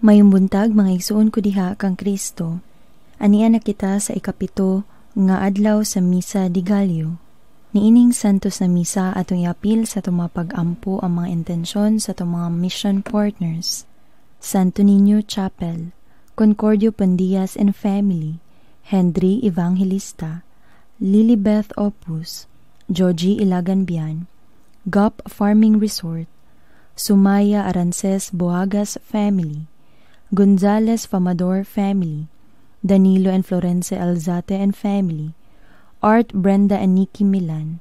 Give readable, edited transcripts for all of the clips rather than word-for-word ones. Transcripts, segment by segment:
Maayong buntag, mga igsuon ko diha kang Kristo. Ania na kita sa 7 nga adlaw sa Misa de Gallo. Niining Santos na Misa, atong iapil sa atong mga pag-ampo ang mga intensyon sa atong mga mission partners. Santo Niño Chapel, Concordio Pandias and Family, Henry Evangelista, Lilibeth Opus, Joji Ilaganbian, Gop Farming Resort, Sumaya Arances Boagas Family, Gonzales Famador Family, Danilo and Florence Alzate and Family, Art, Brenda and Nikki Milan,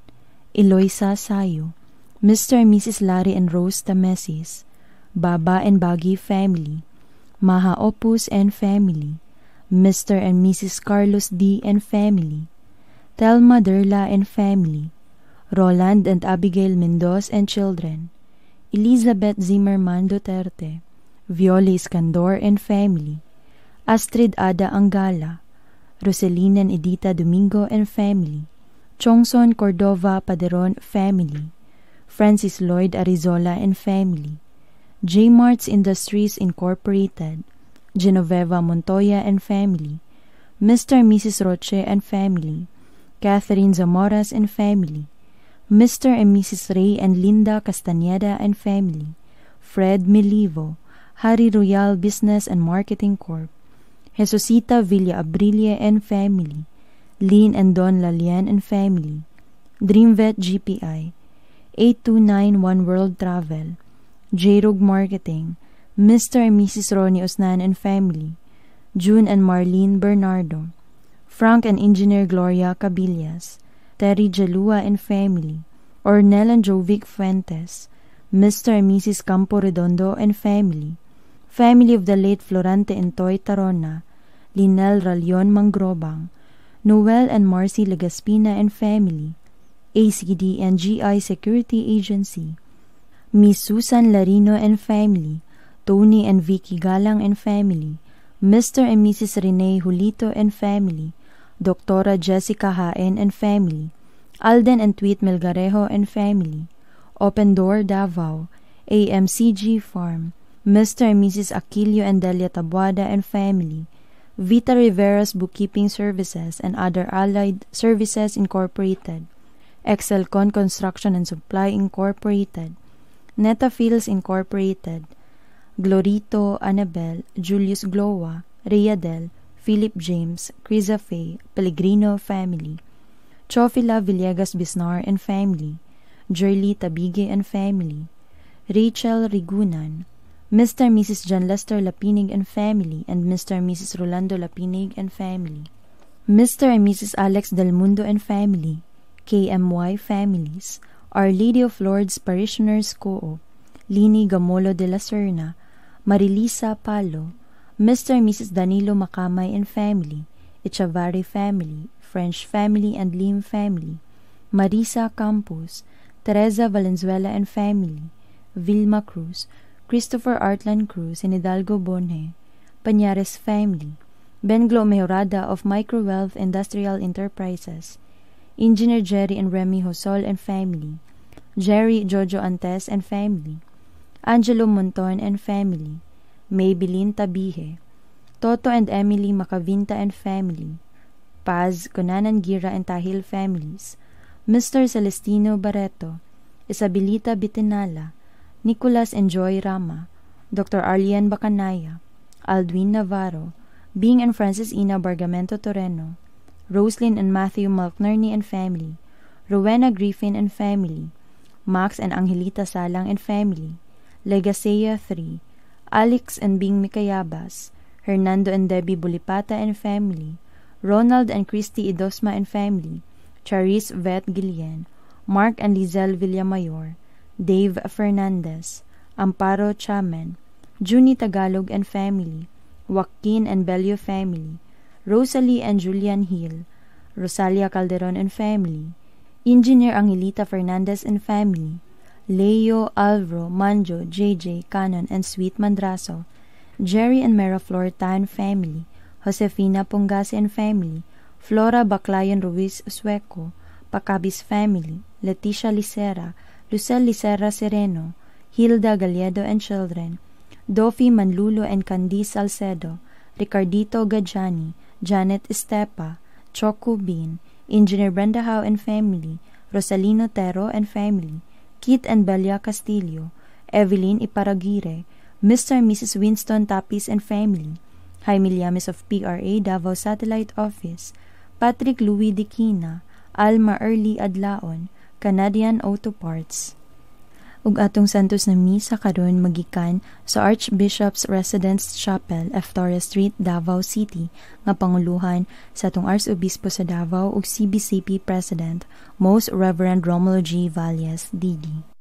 Eloisa Sayo, Mr. and Mrs. Larry and Rose Tamesis, Baba and Bagi Family, Maha Opus and Family, Mr. and Mrs. Carlos D. and Family, Thelma Derla and Family, Roland and Abigail Mendoz and Children, Elizabeth Zimmerman Duterte, Viola Iskandor and Family, Astrid Ada Angala, Roseline and Edita Domingo and Family, Chongson Cordova Paderon Family, Francis Lloyd Arizola and Family, J. Marts Industries Incorporated, Genoveva Montoya and Family, Mr. and Mrs. Roche and Family, Catherine Zamoras and Family, Mr. and Mrs. Ray and Linda Castañeda and Family, Fred Milivo, Harry Royal Business and Marketing Corp., Jesusita Villa Abrille and Family, Lynn and Don Lalien and Family, Dreamvet GPI, 8291 World Travel, J-Rog Marketing, Mr. and Mrs. Ronnie Osnan and Family, June and Marlene Bernardo, Frank and Engineer Gloria Cabillas, Terry Jalua and Family, Ornel and Jovic Fuentes, Mr. and Mrs. Campo Redondo and Family, family of the late Florante Entoy Tarona, Linel Ralion Mangrobang, Noel and Marcy Legaspina and Family, ACD and GI Security Agency, Miss Susan Larino and Family, Tony and Vicky Galang and Family, Mr. and Mrs. Rene Julito and Family, Doctora Jessica Haen and Family, Alden and Tweet Melgarejo and Family, Open Door Davao, AMCG Farm, Mr. and Mrs. Aquilio and Delia Tabuada and Family, Vita Rivera's Bookkeeping Services and Other Allied Services Incorporated, Excelcon Construction and Supply Incorporated, Neta Fields Incorporated, Glorito, Annabel, Julius Glowa, Rhea Del, Philip James, Criza Faye, Pellegrino Family, Chofila Villegas Bisnar and Family, Jerly Tabige and Family, Rachel Rigunan, Mr. and Mrs. John Lester Lapinig and Family, and Mr. and Mrs. Rolando Lapinig and Family, Mr. and Mrs. Alex Del Mundo and Family, KMY Families, Our Lady of Lourdes Parishioners Co-op, Lini Gamolo de la Serna, Marilisa Palo, Mr. and Mrs. Danilo Makamay and Family, Echavarri Family, French Family and Lim Family, Marisa Campos, Teresa Valenzuela and Family, Vilma Cruz, Christopher Artlan Cruz and Hidalgo Bonhe, Pañares Family, Benglo Mejorada of Microwealth Industrial Enterprises, Engineer Jerry and Remy Hosol and Family, Jerry Jojo Antes and Family, Angelo Monton and Family, Maybelline Tabihe, Toto and Emily Macavinta and Family, Paz, Conanan Gira and Tahil Families, Mr. Celestino Barreto, Isabelita Bitinala, Nicolas and Joy Rama, Dr. Arlian Bacanaya, Aldwin Navarro, Bing and Francis Ina Bargamento Toreno, Roslyn and Matthew Malknerney and Family, Rowena Griffin and Family, Max and Angelita Salang and Family, Legasea 3, Alex and Bing Mikayabas, Hernando and Debbie Bulipata and Family, Ronald and Christy Idosma and Family, Charis Vet Guillen, Mark and Lizelle Villamayor, Dave Fernandez, Amparo Chamen, Junie Tagalog and Family, Joaquin and Bello Family, Rosalie and Julian Hill, Rosalia Calderon and Family, Engineer Angelita Fernandez and Family, Leo, Alvaro, Manjo, JJ, Canon, and Sweet Mandraso, Jerry and Mera Flor Tan Family, Josefina Pongase and Family, Flora Baclayon Ruiz Sueco, Pacabis Family, Leticia Licera, Lucel Licera Sereno, Hilda Galledo and Children, Dofi Manlulo and Candice Salcedo, Ricardito Gajani, Janet Estepa, Choco Bean, Engineer Brenda Howe and family, Rosalino Tero and family, Kit and Belia Castillo, Evelyn Iparraguirre, Mr. and Mrs. Winston Tapis and family, Jaime Llames of PRA Davao Satellite Office, Patrick Louis Diquina, Alma Early Adlaon, Canadian Auto Parts. Ug atong Santos na Misa karon magikan sa Archbishop's Residence Chapel, F. Torres Street, Davao City, nga panguluhan sa atong Arsobispo sa Davao ug CBCP President, Most Reverend Romulo G. Valles, D.D.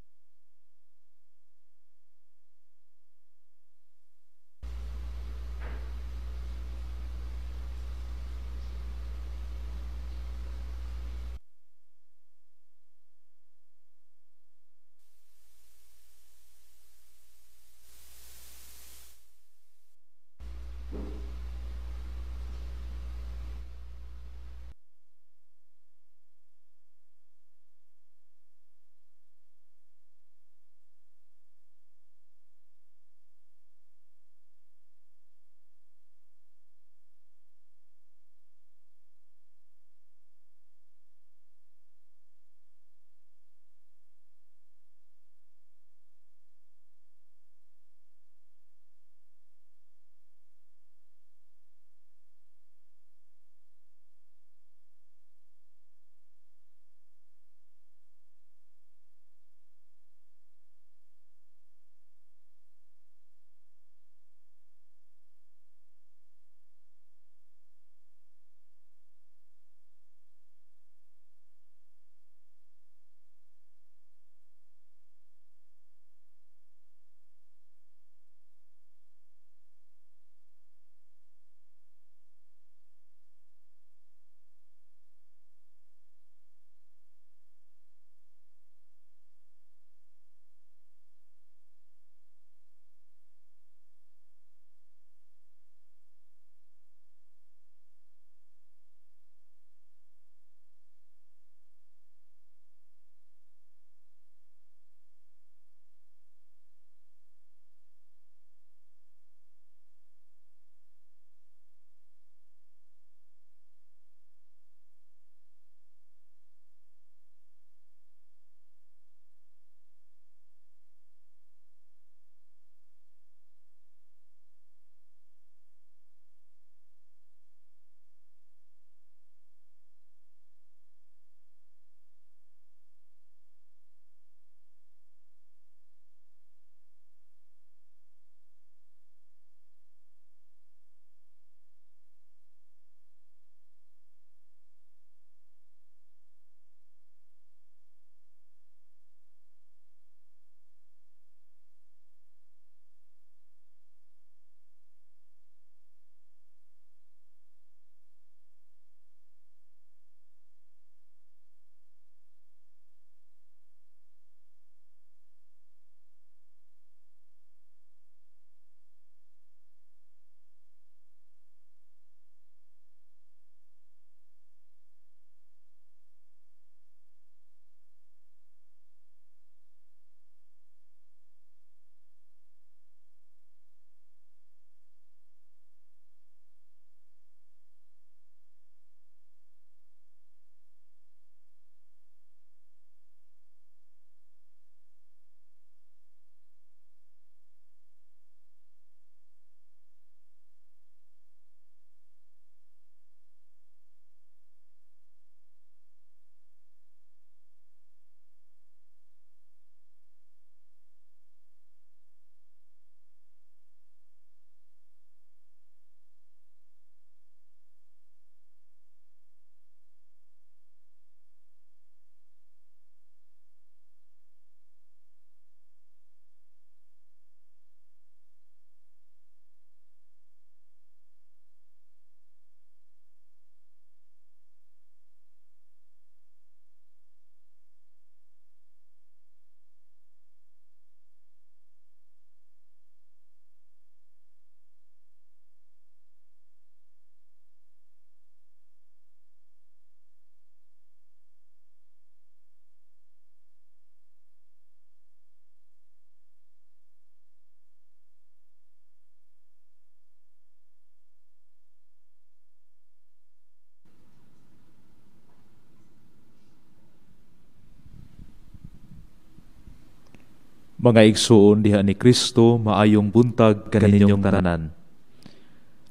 Mga igsuon diha ni Kristo, maayong buntag kaninyong tanan.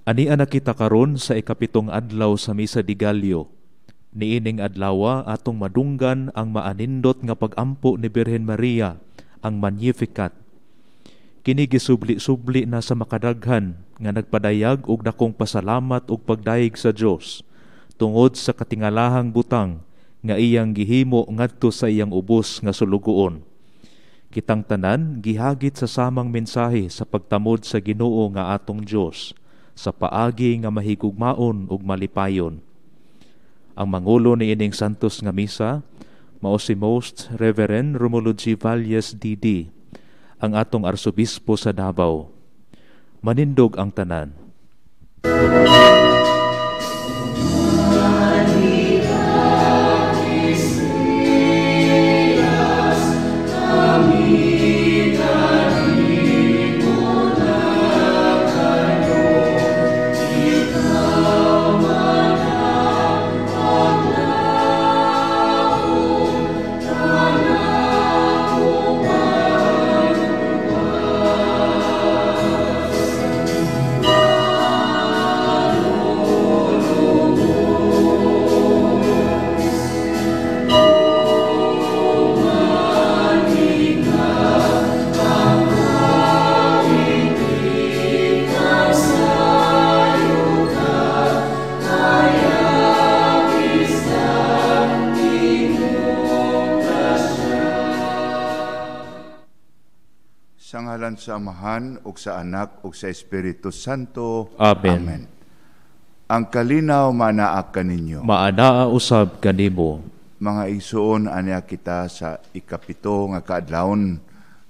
Ania na kita karon sa 7 adlaw sa Misa de Gallo. Niining adlawa atong madunggan ang maanindot nga pagampo ni Birhen Maria, ang Magnificat. Kini gisubli-subli na sa makadaghan nga nagpadayag og dakong pasalamat ug pagdayeg sa Dios tungod sa katingalahang butang nga iyang gihimo ngadto sa iyang ubos nga sulugoon. Kitang tanan gihagit sa samang mensahe sa pagtamod sa Ginoo nga atong Dios sa paagi nga mahigugmaon ug malipayon. Ang mangulo niining santos nga misa mao si Most Reverend Romulo G. Valles D.D., ang atong arsobispo sa Davao. Manindog ang tanan. Sa Amahan ug sa Anak ug sa Espiritu Santo. Amen. Amen. Ang kalinaw maanaa kaninyo. Maanaa usab kanimo. Mga igsuon, ania kita sa 7 nga kaadlawon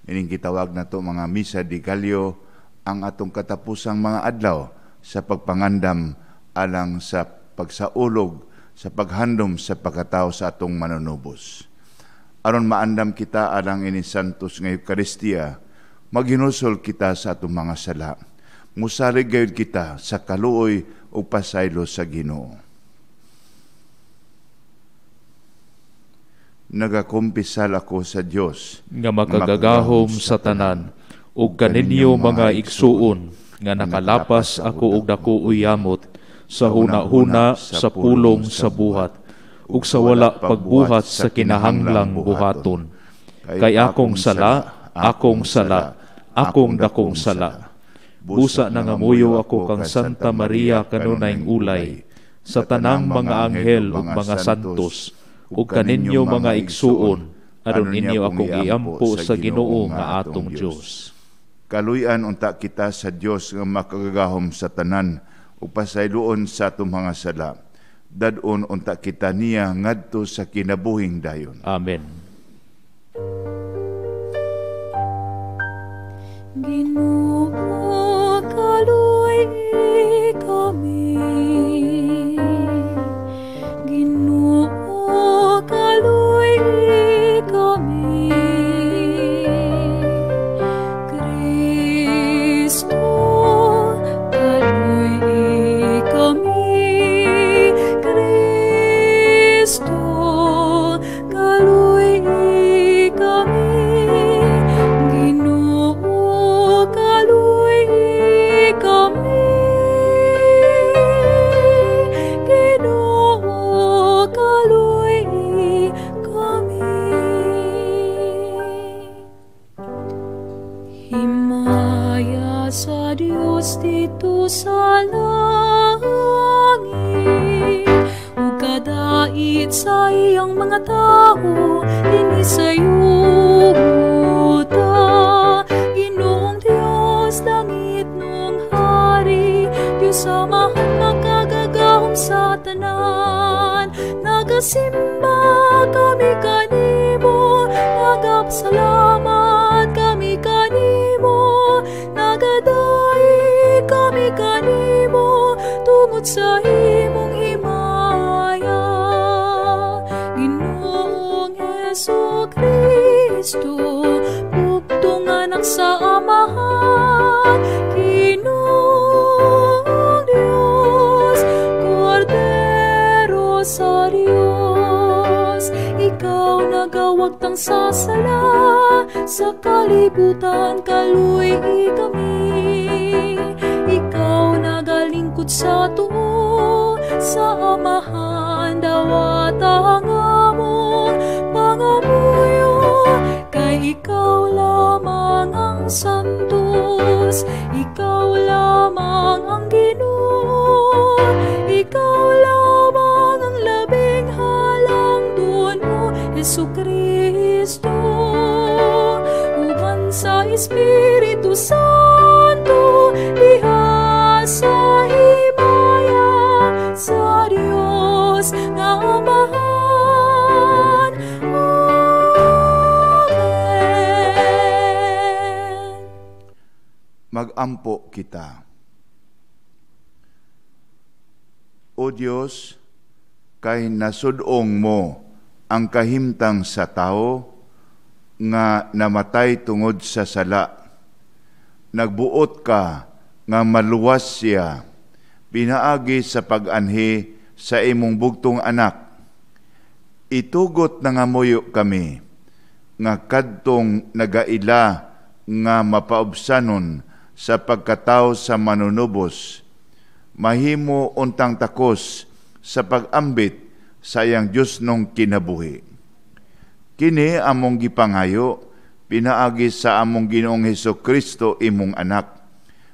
ining gitawag nato mga Misa de Gallo, ang atong katapusang mga adlaw sa pagpangandam alang sa pagsaulog sa paghandom sa pagkatao sa atong manunubos. Aron maandam kita alang ini santos nga Eucharistia, maghinusol kita sa atong mga sala. Musalig gayud kita sa kaluoy ug pasaylo sa Ginoo. Nagakumpisal ako sa Dios nga makagagahom sa tanan, ug kaninyo mga igsuon nga nakalapas ako og dako uyamot sa huna-huna, sa pulong, sa buhat, ug sa wala pagbuhat sa kinahanglang buhaton. Kay akong sala, akong sala, akong dakong sala. Busa nangamuyo ako kang Santa Maria kanunayng ulay, sa tanang mga anghel ug mga santos, ug kaninyo mga igsuon, aron inyo akong iampo sa Ginoo nga atong Dios. Kaluy-an unta kita sa Dios nga makagagahom sa tanan, ug pasayloon sa atong mga sala. Dad-on unta kita niya ngadto sa kinabuhing dayon. Amen. Ginoo, kaluoy kami. Ginoo, kaluoy kami. Kristo, kaluoy kami. Kristo, kaluoy kami. Ginoo, kaluoy kami. Ginoo, kaluoy kami. Himaya sa Dios dito sa langit, ug kadait sa iyang mga tao dinhi sa yuta. Ginoong Dios, langit nung hari, Dios Amahan makagagahom sa tanan. Nagasimba kami kanimo, nagapasalamat kami kanimo, nagadaig kami kanimo tungod sa imong himaya. Ginoong Hesus Kristo, bugtong anak sa Amahan, Ginoong Dios, Kordero sa Dios, ikaw nagawagtang sa sala. Sa kalibutan kaluy kami. Ikaw nagalingkod sa tuo, sa Amahan dawata ang among pangamuyo. Kay ikaw lamang ang santos, ikaw lamang ang Ginoo, ikaw lamang ang labing halangdon mo, Hesukristo. Uban sa Espiritu Santo, diha sa himaya sa Dios nga Amahan. Amen. Magampo kita. O Dios, kay nasudong mo ang kahimtang sa tao nga namatay tungod sa sala. Nagbuot ka nga maluwas siya pinaagi sa pag-anhi sa imong bugtong anak. Itugot nangamuyo kami nga kadtong nagaila nga mapaubsanon sa pagkatao sa manunubos, mahimo untang takos sa pag-ambit sa iyang Dios nung kinabuhi. Kini among gipangayo pinaagi sa among Ginoong Hesukristo imong anak,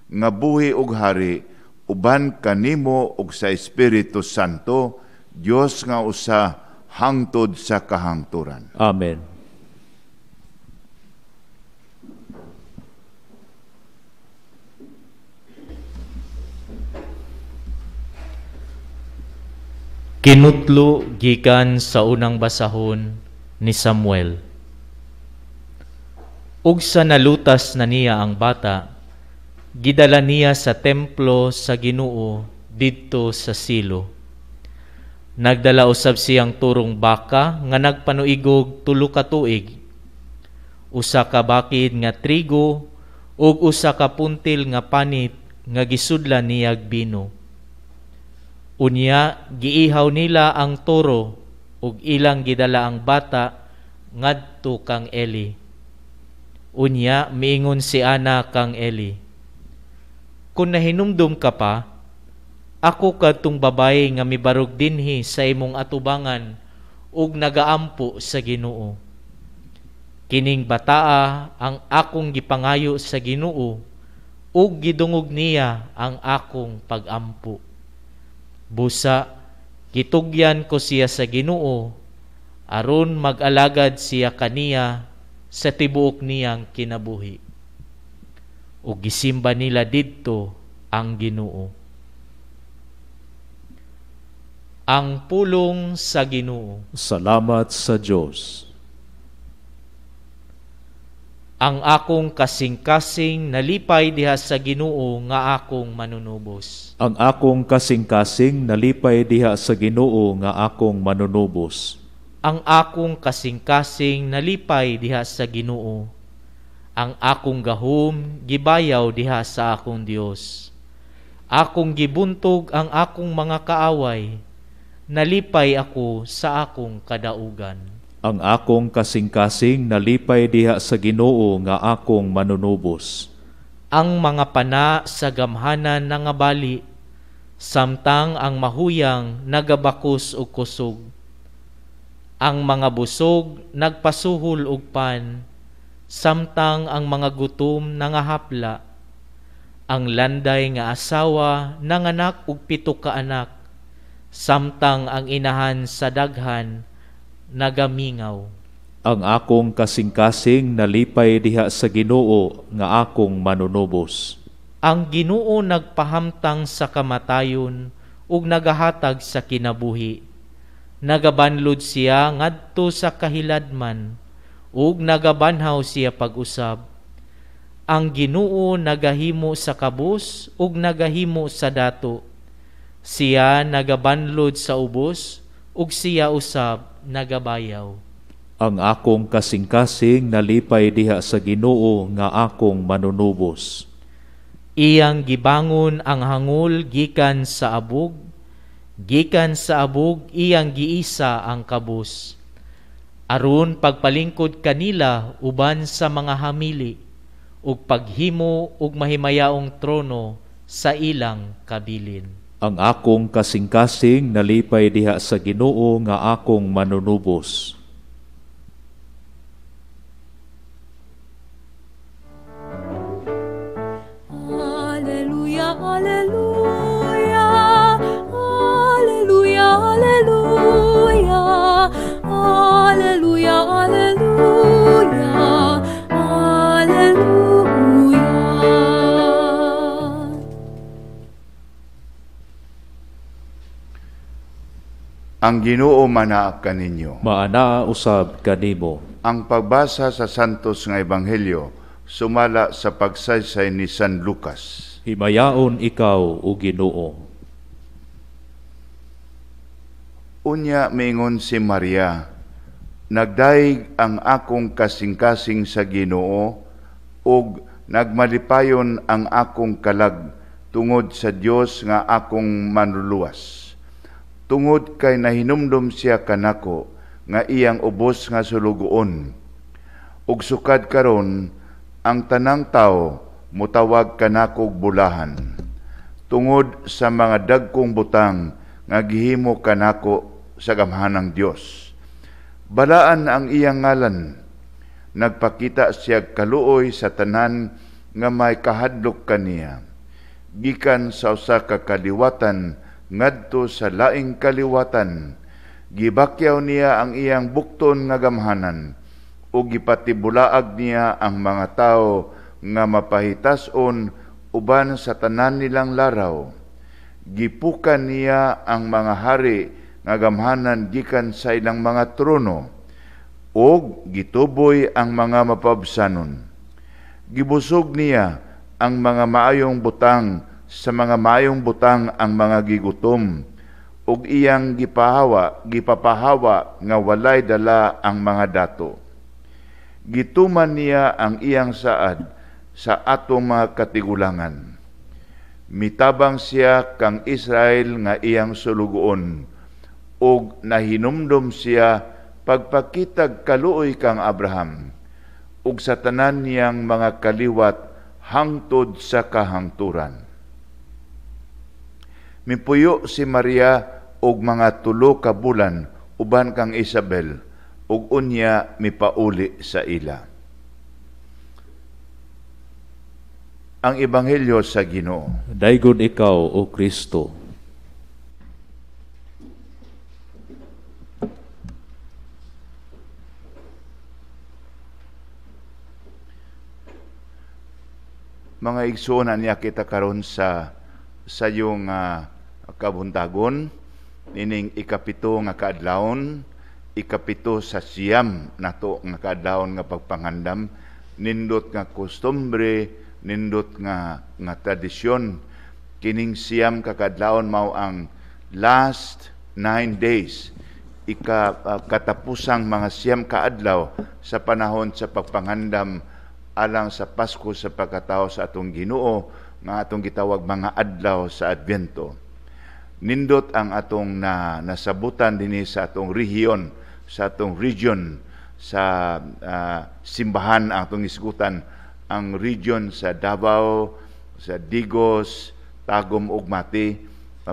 nga buhi ug hari uban kanimo ug sa Espiritu Santo, Dios nga usa hangtod sa kahangturan. Amen. Kinutlo gikan sa unang basahon ni Samuel. Ug sa nalutas na niya ang bata, gidala niya sa templo sa Ginoo didto sa Silo. Nagdala usab siyang turong baka nga nagpanuigog 3 ka tuig, usa ka bakid nga trigo ug usa ka puntil nga panit nga gisudlan niyag bino. Unya giihaw nila ang toro ug ilang gidala ang bata ngadto kang Eli. Unya miingon si Ana kang Eli, "Kun nahinumdum ka pa, ako kadtong babaye nga mibarog dinhi sa imong atubangan ug nagaampo sa Ginoo. Kining bataa ang akong gipangayo sa Ginoo ug gidungog niya ang akong pagampo. Busa gitugyan ko siya sa Ginoo aron mag-alagad siya kaniya sa tibuok niyang kinabuhi." Ug gisimba nila didto ang Ginoo. Ang pulong sa Ginoo. Salamat sa Dios. Ang akong kasing-kasing nalipay diha sa Ginoo nga akong manunubos. Ang akong kasing-kasing nalipay diha sa Ginoo nga akong manunubos. Ang akong kasing-kasing nalipay diha sa Ginoo. Ang akong gahom gibayaw diha sa akong Dios. Akong gibuntog ang akong mga kaaway. Nalipay ako sa akong kadaugan. Ang akong kasing-kasing nalipay diha sa Ginoo nga akong manunubos. Ang mga pana sa gamhanan nangabali, samtang ang mahuyang nagabakos og kusog. Ang mga busog nagpasuhol og pan, samtang ang mga gutom nangahapla. Ang landay nga asawa nanganak og 7 ka anak, samtang ang inahan sa daghan nagamingaw. Ang akong kasing-kasing nalipay diha sa Ginoo nga akong manunubos. Ang Ginoo nagpahamtang sa kamatayon ug nagahatag sa kinabuhi. Nagabanlod siya ngadto sa kahiladman ug nagabanhaw siya pag-usab. Ang Ginoo nagahimo sa kabus ug nagahimo sa dato. Siya nagabanlod sa ubos ug siya usab nagabayaw. Ang akong kasing-kasing nalipay diha sa Ginoo nga akong manunubos. Iyang gibangon ang hangol gikan sa abog, gikan sa abog iyang giisa ang kabus. Aron pagpalingkod kanila uban sa mga hamili ug paghimo og mahimayaong trono sa ilang kabilin. Ang akong kasing-kasing nalipay diha sa Ginoo nga akong manunubos. Alleluia, alleluia, alleluia, alleluia, alleluia, alleluia, alleluia. Ang Ginoo manaa kaninyo. Maanaa usab kanimo. Ang pagbasa sa Santos nga Ebanghelyo sumala sa pagsaysay ni San Lucas. Himayaon ikaw, o Ginoo. Unya miingon si Maria, nagdaig ang akong kasing-kasing sa Ginoo ug nagmalipayon ang akong kalag tungod sa Dios nga akong manluluwas. Tungod kay nahinumdom siya kanako nga iyang ubos nga sulugoon. Ug sukad karon ang tanang tawo mutawag kanakog bulahan tungod sa mga dagkong butang nga gihimo kanako sa gamhanang Dios. Balaan ang iyang ngalan. Nagpakita siya kaluoy sa tanan nga may kahadlok kaniya. Gikan sa usa ka kaliwatan ngadto sa laing kaliwatan, gibakyaw niya ang iyang bukton nga gamhanan ug gipatibulaag niya ang mga tawo nga mapahitas-on uban sa tanan nilang laraw. Gipukan niya ang mga hari nga gamhanan gikan sa ilang mga trono ug gituboy ang mga mapabsanon. Gibusog niya ang mga maayong butang sa mga maayong butang ang mga gigutom ug iyang gipapahawa nga walay dala ang mga dato. Gituman niya ang iyang saad sa atong mga katigulangan. Mitabang siya kang Israel nga iyang sulugoon ug nahinumdom siya pagpakitag kaluoy kang Abraham ug sa tanan niyang mga kaliwat hangtod sa kahangturan. Mipuyo si Maria og mga 3 ka bulan uban kang Isabel ug unya mipauli sa ila. Ang Ebanghelyo sa Ginoo. Daygon ikaw, o Kristo. Mga igsoon, niya kita karon sa sayong kabuntagon nining 7 nga kaadlawon, 7 sa 9 nato nga kaadlawon nga pagpangandam, nindot nga kostumbre, nindot nga tradisyon. Kining 9 ka kaadlawon mao ang last 9 days, katapusang mga 9 ka adlaw sa panahon sa pagpangandam alang sa Pasko sa pagkatao sa atong Ginoo nga atong gitawag mga adlaw sa Advento. Nindot ang atong nasabutan dinhi sa atong rehiyon, sa atong region, sa simbahan ang atong isgutan, ang region sa Davao, sa Digos, Tagum ug Mati,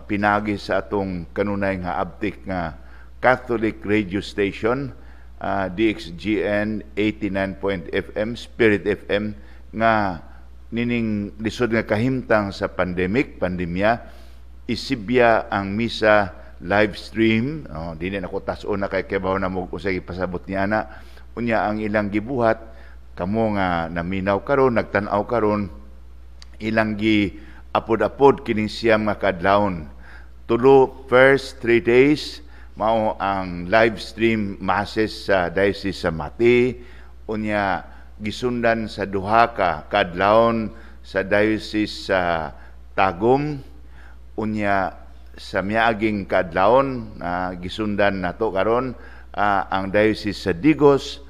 pinagi sa atong kanunay nga abtik nga Catholic radio station, DXGN 89 FM, Spirit FM, nga nining lisod nga kahimtang sa pandemya, isibya ang misa live stream. Oh, dili na ko tas-on na kay kebaw na mo usay ipasabot ni ana. Unya ang ilang gibuhat, kamo nga naminaw karon, nagtan-aw karon, ilang gi apod-apod kining siyam nga kaadlawon. Tulo first 3 days mao ang live stream masses sa Diocese sa Mati. Unya gisundan sa duha ka kaadlawon sa Diocese sa Tagum. Unya sa miaging kaadlawon gisundan nato karon ang Diocese sa Digos,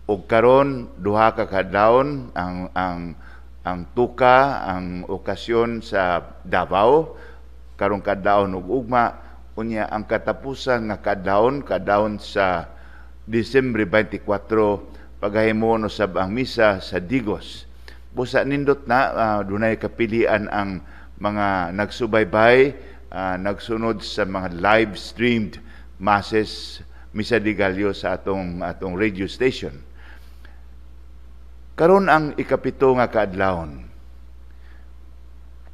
ug karon duha ka kaadlawon ang tuka ang okasyon sa Davao karong kaadlawon ug ugma. Unya ang katapusan nga kaadlawon sa Disyembre 24 pagahimon usab ang misa sa Digos. Busa nindot na dunay kapilian ang mga nagsubaybay, nagsunod sa mga live streamed masses Misa de Gallo sa atong atong radio station. Karon ang 7 nga kaadlawon.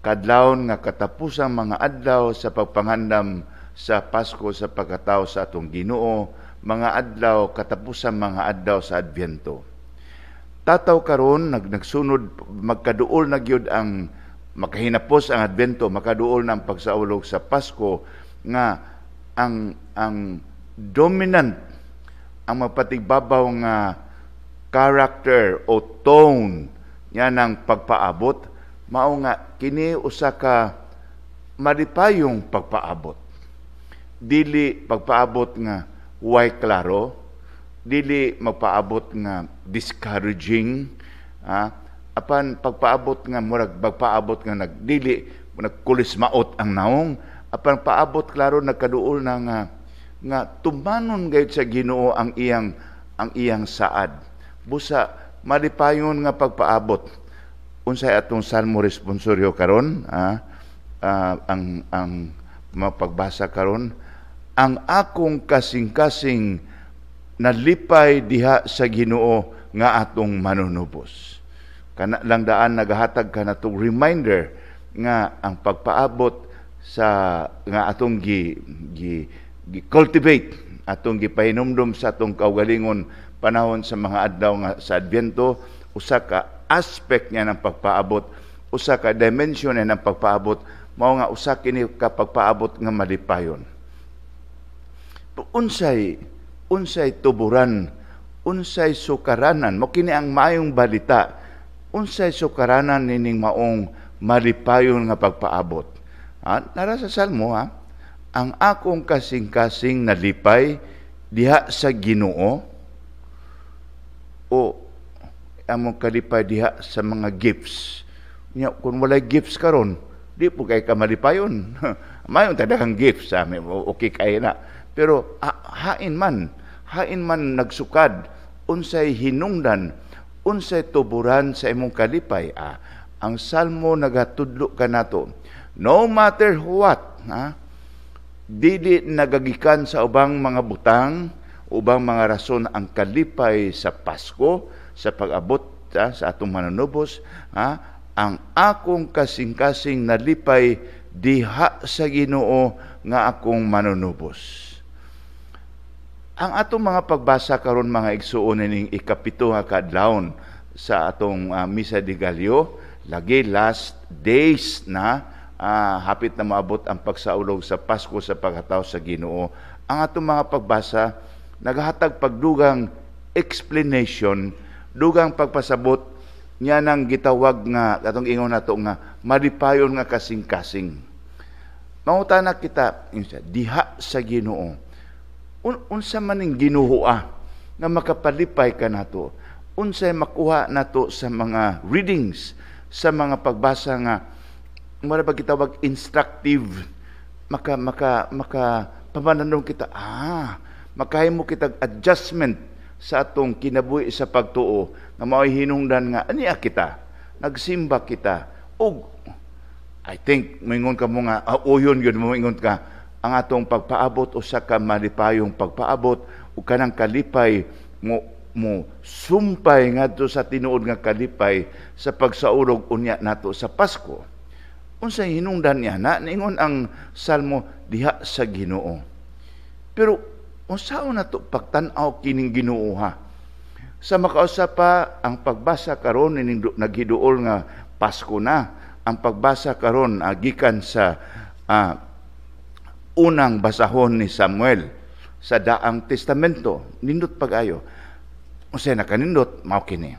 Kadlawon nga katapusang mga adlaw sa pagpangandam sa Pasko sa pagkatao sa atong Ginoo, mga adlaw katapusang mga adlaw sa Adbyento. Tataw karon nagsunod magkaduol na gyud ang makahinapos ang Adbyento, makaduol na ang pagsaulog sa Pasko nga ang dominant, ang mapatigbabaw nga character o tone niya ng pagpaabot mao nga kini usa ka malipayong pagpaabot. Dili pagpaabot nga way klaro, dili magpaabot nga discouraging, apan pagpaabot nga murag pagpaabot nga nagdili nagkulismaot ang naong, apan paabot klaro nagkaduol na nga nga tumanon gayud sa Ginoo ang iyang saad. Busa malipayon nga pagpaabot. Unsay atong salmo responsoryo karon? Ang mapagbasa karon, "Ang akong kasing-kasing nalipay diha sa Ginoo nga atong manunubos." Kana lang daan nagahatag ka natong reminder nga ang pagpaabot sa nga atong gi, gi, gi cultivate, atong gipahinumdum sa atong kaugalingon panahon sa mga adlaw nga sa Adbyento, usa ka aspect niya ng pagpaabot, usa ka dimension niya ng pagpaabot, mao nga usa kini ka pagpaabot nga malipayon. Unsay unsay tuburan, unsay sukaranan, mo kini ang maayong balita, unsay sukaranan nining maong malipayon nga pagpaabot? Ha, nara sa Salmo, ha, "Ang akong kasing-kasing nalipay diha sa Ginoo," o among kalipay diha sa mga gifts? Nya kung walay gifts karon, di po kay ka malipayon. Mayon ta daghang gifts sa amin, okay kay na. Pero hain man nagsukad, unsay hinungdan, unsay tuburan sa imong kalipay? Ang Salmo nagatudlo kanato. No matter what, ha? Dili nagagikan sa ubang mga butang, ubang mga rason ang kalipay sa Pasko, sa pag-abot sa atong manunubos, ha? "Ang akong kasing-kasing nalipay diha sa Ginoo nga akong manunubos." Ang atong mga pagbasa karon, mga igsuon, ning 7 nga kaadlawon sa atong Misa de Gallo, lagi last days na, hapit na maabot ang pagsaulog sa Pasko sa pagkatao sa Ginoo. Ang atong mga pagbasa nagahatag pagdugang explanation, dugang pagpasabot niya nang gitawag nga atong ingon nato nga malipayon nga kasing-kasing. Mangutana kita, diha sa Ginoo. Unsa man ning Ginoo nga makapalipay ka nato? Unsay makuha nato sa mga readings, sa mga pagbasa nga mura ba gitawag instructive, maka maka maka pamalandong kita, makahimo kita adjustment sa atong kinabuhi sa pagtuo nga mao'y hinungdan nga ania kita nagsimba kita? Og I think moingon ka mo nga uyon gyud, moingon ka ang atong pagpaabot usa ka malipayong pagpaabot ug kanang kalipay mo mo sumpay ngadto sa tinuod nga kalipay sa pagsaulog unya nato sa Pasko. Unsay hinungdan niya na niingon ang Salmo diha sa Ginoo? Pero unsaon nato pagtan-aw kining Ginoo, ha? Sa makausa pa ang pagbasa karon ining naghiduol nga Pasko na, ang pagbasa karon gikan sa unang basahon ni Samuel sa Daang Testamento. Nindot pag-ayo. Unsay nakanindot mao kini.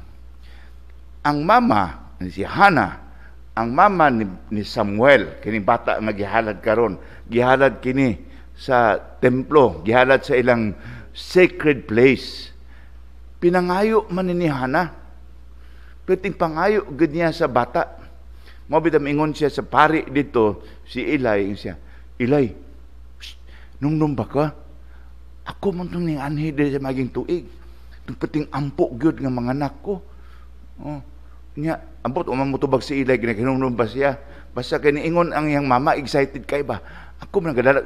Ang mama si Hana, ang mama ni Samuel, kini bata nga gihalad karon, gihalad kini sa templo, gihalad sa ilang sacred place. Pinangayo man ni Hana. Pero ting pangayo gud niya sa bata. Mao bitaw ingon siya sa pari dito, si Eli, siya, "Eli, shh, nungnong ba ka? Ako man tong ning anhi diri sa maging tuig. Tung pating ampo gyud nga mga anak ko. Oh. Nya, ambot uma mo tubag si Eli, ginahinumdum ba siya? Basta kay niingon ang iyang mama, excited kay ba? Ako man gadala,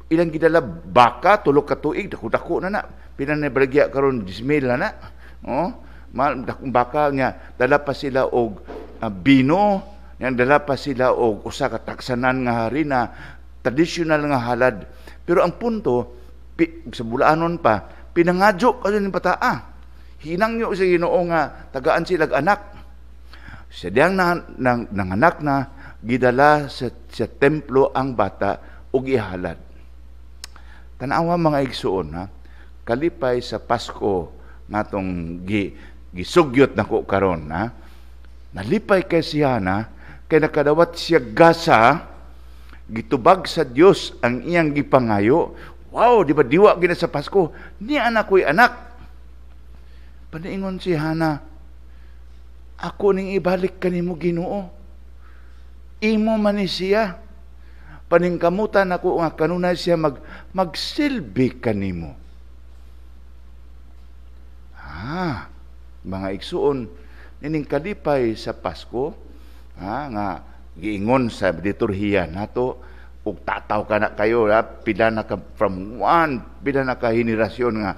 ilang gidala baka 3 ka tuig, dako-dako na na. Pila na baligya karon, 10,000 na na. Oh, mal dakong baka nya, dala pa sila og bino, nya dala pa sila og usa ka taksanan nga harina, traditional nga halad. Pero ang punto, sa bulaanon pa, pinangadyo ka ni bataa. Hinangyo sa Ginoo nga tagaan sila anak. Sa diyang na, nang, nanganak na, gidala sa templo ang bata ug ihalad. Tanawa, mga igsuon, ha, kalipay sa Pasko ngatong gisugyot nako karon, ha. Nalipay kay siya na kay nakadawat siya gasa, gitubag sa Dios ang iyang gipangayo. Wow, di ba diwa gina sa Pasko? Ni anak ko'y anak. Paniingon si Hana, "Ako ning ibalik kanimo, Ginoo. Imo man ni siya. Paningkamutan ako nga kanunay siya magsilbi kanimo." Ah, mga igsuon, nining kalipay sa Pasko, ha, nga giingon sa liturhiya nato ug tataw ka na kayo, ha, pila na ka from one pila na ka henerasyon nga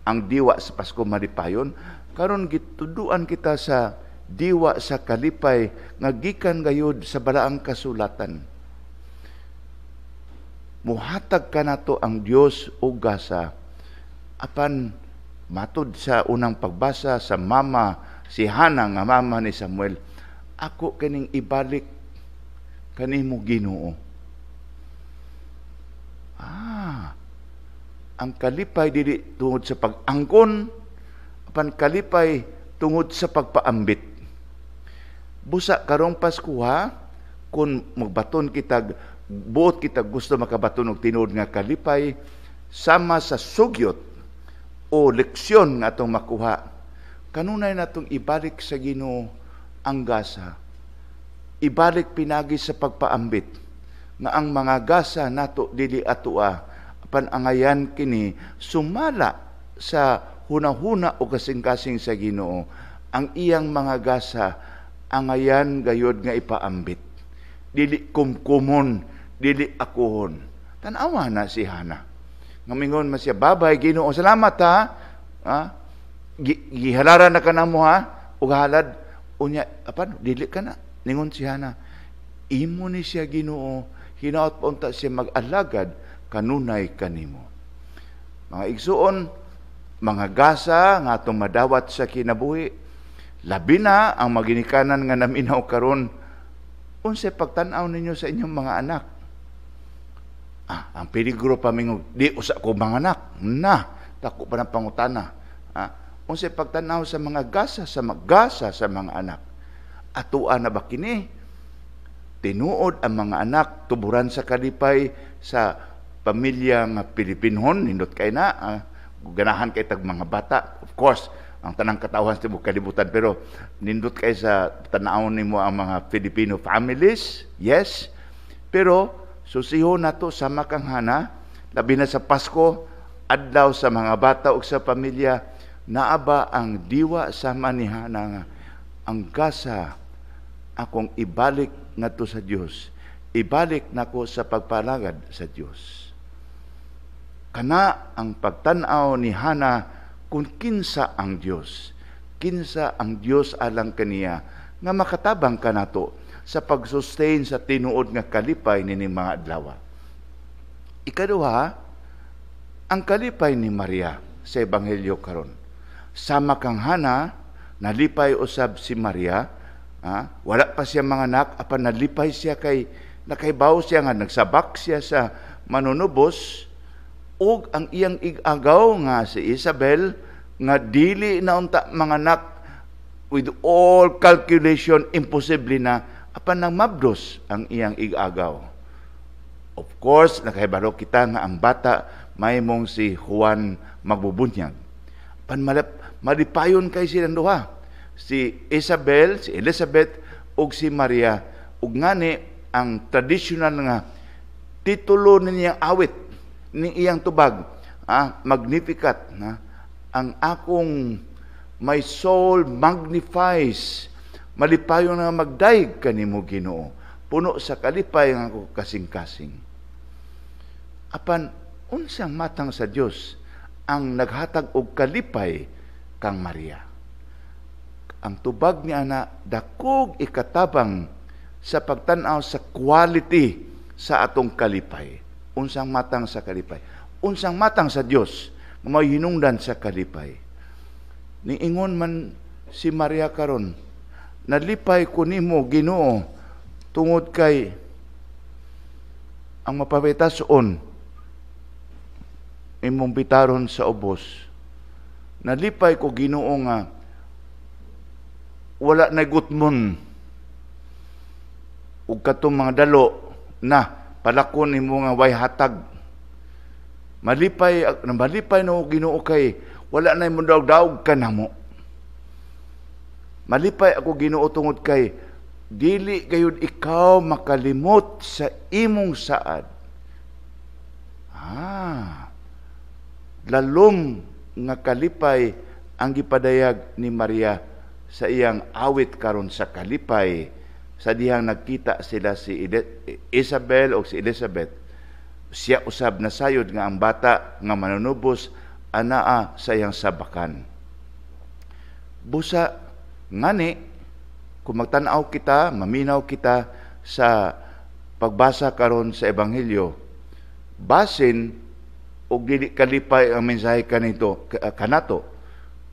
ang diwa sa Pasko malipayon. Karon gituduan kita sa diwa sa kalipay nga gikan gayud sa balaang kasulatan. Muhatag kanato ang Dios og gasa, apan matud sa unang pagbasa sa mama, si Hana nga mama ni Samuel, "Ako kining ibalik kanimo, Ginoo." Ah, ang kalipay dili tungod sa pag-angkon, apan kalipay tungod sa pagpaambit. Busa karong Paskuha, kung magbaton kita, buot kita gusto makabaton og tinuod nga kalipay sama sa sugyot o leksyon nga atong makuha, kanunay natong ibalik sa Ginoo ang gasa. Ibalik pinagi sa pagpaambit nga ang mga gasa nato dili atoa, apan angayan kini sumala sa hunahuna o kasing-kasing sa Ginoo. Ang iyang mga gasa angayan gayod nga ipaambit, dili kumkumon, dili akuhon. Tan-awa na si Hana nga mingon man siya, "Babay, Ginoo, salamat ha, ha? Gihalaran na ka namo ha ug halad." Unya apan dili ka na ningon si Hana, "Imo ni siya, Ginoo, hinaot pa unta siya mag-alagad kanunay kanimo." Mga igsuon, mga gasa nga atong madawat sa kinabuhi, labi na ang maginikanan nga naminaw karon, unsay pagtan-aw ninyo sa inyong mga anak? Ah, ang peligro pa mingon, "Di usa ko mga anak." Na, dako pa ng pangutana. Ah, unsay pagtan-aw sa mga gasa sa magasa sa mga anak? Atoa na ba kini? Tinuod ang mga anak tuburan sa kalipay sa pamilya nga Pilipinhon, nindot kay na, ganahan kay tag mga bata. Of course, ang tanang katawhan sa tibuok kalibutan, pero nindot kay sa tan-awon nimo ang mga Filipino families, yes. Pero susihon nato sama kang Hana, labi na sa Pasko, adlaw sa mga bata ug sa pamilya, naa ba ang diwa sama ni Hana nga ang gasa akong ibalik ngadto sa Dios, ibalik nako sa pagpalagad sa Dios? Kana ang pagtan-aw ni Hana kung kinsa ang Dios. Kinsa ang Dios alang kaniya nga makatabang kanato sa pag-sustain sa tinuod nga kalipay nining mga adlaw. Ikaduha, ang kalipay ni Maria sa Ebanghelyo karon. Sama kang Hana, nalipay usab si Maria, ha? Wala pa siya mga anak, apan nalipay siya kay nakaibaw siya nga nagsabak siya sa manunubos ug ang iyang ig-agaw nga si Isabel nga dili na unta manganak, with all calculation imposible na, apan nang mabdos ang iyang ig-agaw. Of course, nakahibalo kita nga ang bata mahimong si Juan magbubunyag. Pan malipayon kay silang duha. Si Isabel, si Elizabeth ug si Maria, ug ngani ang traditional nga titulo niyang awit ni iyang tubag. Magnificat na ang akong my soul magnifies, malipayon nga magdayeg kanimo Ginoo, puno sa kalipay nga ako kasing-kasing. Apan unsang matang sa Dios ang naghatag og kalipay kang Maria? Ang tubag ni ana dakog ikatabang sa pagtan-aw sa quality sa atong kalipay. Unsang matang sa kalipay? Unsang matang sa Dios nga may hinungdan sa kalipay? Niingon man si Maria karon, nalipay ko nimo Ginoo tungod kay ang mapapitason imong bitaron sa ubos. Nalipay ko Ginoo nga wala na gutmon ug katong mga dalo na palakon nimo nga way hatag. Malipay no Ginoo kay wala na imong daog-daog ka namo. Malipay ako Ginoo tungod kay dili gayud ikaw makalimot sa imong saad. Lalom nga kalipay ang gipadayag ni Maria sa iyang awit karon sa kalipay sa dihang nagkita sila si Isabel o si Elizabeth. Siya usab nasayod nga ang bata nga manunubos anaa sa iyang sabakan. Busa ngani kung magtan-aw kita, maminaw kita sa pagbasa karon sa ebanghelyo, basin og dili kalipay ang mensahe kanito kanato,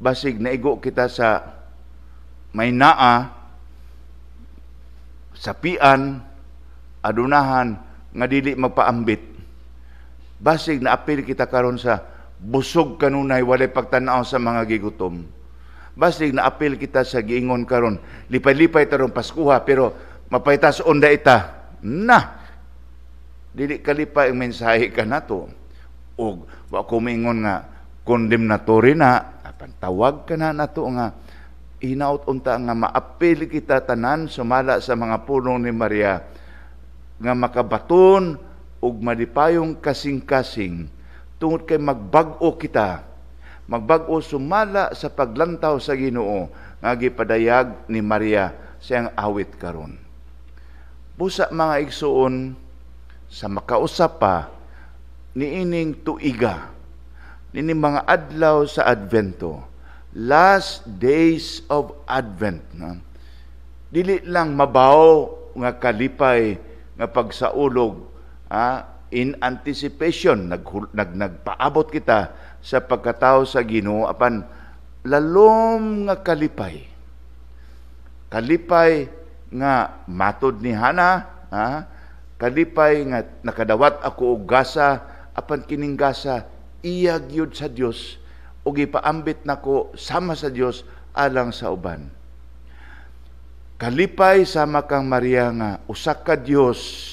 basig naigo kita sa may naa, sapian, adunahan nga dili magpaambit. Basig naapil kita karon sa busog kanunay walay pagtan-aw sa mga gigutom. Basig naapil kita sa giingon karon, lipay-lipay tarong Paskuha pero mapaytas onda ita. Na dili kalipay ang mensahe kanato. Og wa ko miingon nga condemnatory na, apan tawag kana nato nga hinaut unta nga maapil kita tanan sumala sa mga pulong ni Maria nga makabaton ug malipayong kasing-kasing tungod kay magbag-o kita, magbag-o sumala sa paglantaw sa Ginoo nga gipadayag ni Maria sa iyang awit karon. Busa mga igsuon, sa makausap pa niining tuiga, niining mga adlaw sa Advento, last days of Advent, na dili lang mabaw nga kalipay nga pagsaulog, in anticipation, nagpaabot kita sa pagkatao sa Ginoo, apan lalom nga kalipay. Kalipay nga matod ni Hana, kalipay nga nakadawat ako og gasa, apan kining gasa iya gyud sa Dios ug ipaambit nako sama sa Dios alang sa uban. Kalipay sama kang Maria nga usa ka Dios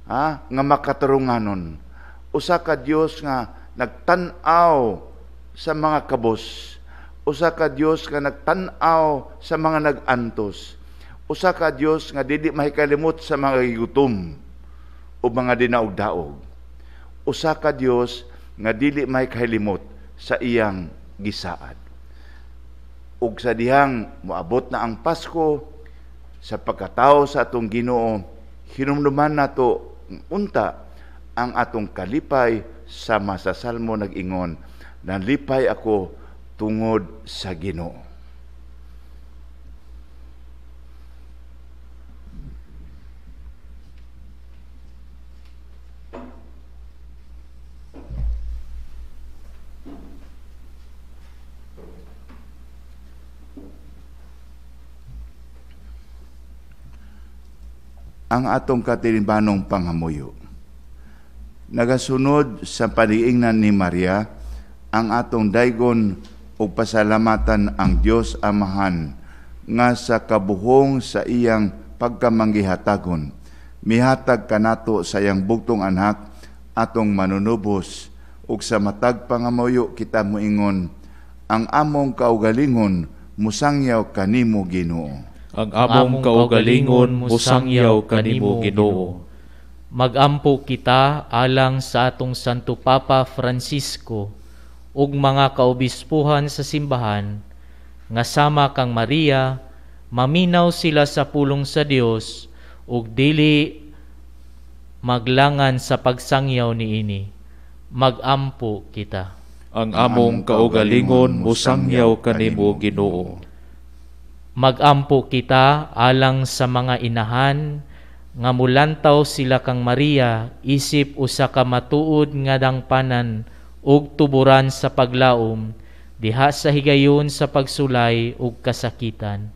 nga makatarunganon, usa ka Dios nga nagtan-aw sa mga kabos, usa ka Dios nga nagtan-aw sa mga nag-antos, usa ka Dios nga dili mahikalimot sa mga gigutom o mga dinaog-daog, usa ka Dios nga dili mahikalimot sa iyang gisaad. Ug sa dihang moabot na ang Pasko, sa pagkatao sa atong Ginoo, hinumduman nato unta ang atong kalipay sama sa Salmo nag-ingon, nalipay ako tungod sa Ginoo. Ang atong katilimbanong panghamuyo. Nagasunod sa paniingnan ni Maria ang atong daygon ug pasalamatan ang Dios Amahan nga sa kabuhong sa iyang pagkamanggihatagon mihatag kanato sa iyang bugtong anak atong manunubos, ug sa matag pangamuyo kita moingon, ang among kaugalingon musangyaw kanimo Ginoo. Ang among kaugalingon musangyaw kanimo Ginoo. Magampo kita alang sa atong Santo Papa Francisco ug mga kaobispuhan sa simbahan nga sama kang Maria maminaw sila sa pulong sa Dios ug dili maglangan sa pagsangyaw niini. Magampo kita. Ang among kaugalingon mosangyaw kanimo, Ginoo. Magampo kita alang sa mga inahan nga mulantaw sila kang Maria isip usa ka matuod nga dangpanan ug tuburan sa paglaom diha sa higayon sa pagsulay ug kasakitan.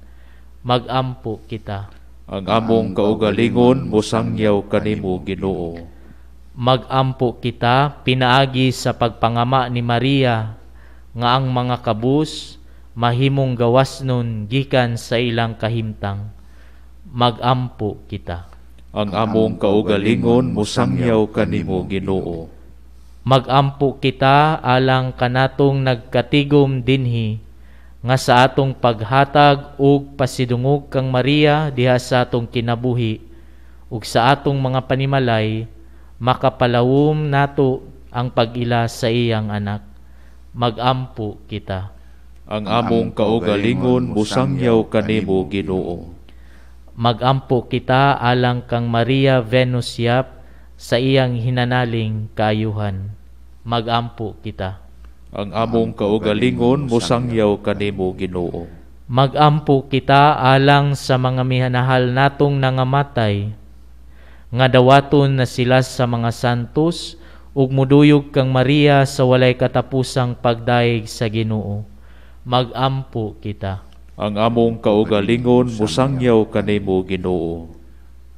Magampo kita. Ang among kaugalingon mosangyaw kanimo, Ginoo. Magampo kita pinaagi sa pagpangama ni Maria nga ang mga kabus mahimong gawas nun gikan sa ilang kahimtang. Magampo kita. Ang among kaugalingon mosangyaw kanimo, Ginoo. Magampo kita alang kanatong nagkatigom dinhi nga sa atong paghatag ug pasidungog kang Maria diha sa atong kinabuhi ug sa atong mga panimalay makapalawom nato ang pag-ila sa iyang anak. Magampo kita. Ang among kaugalingon mosangyaw kanimo, Ginoo. Magampo kita alang kang Maria Venus Yap sa iyang hinanaling kaayuhan. Magampo kita. Ang among kaugalingon mosangyaw kanimo, Ginoo. Magampo kita alang sa mga mihanahal natong nangamatay nga dawaton na sila sa mga santos ug muduyog kang Maria sa walay katapusang pagdayeg sa Ginoo. Magampo kita. Ang among kaugalingon mosangyaw kanimo, Ginoo.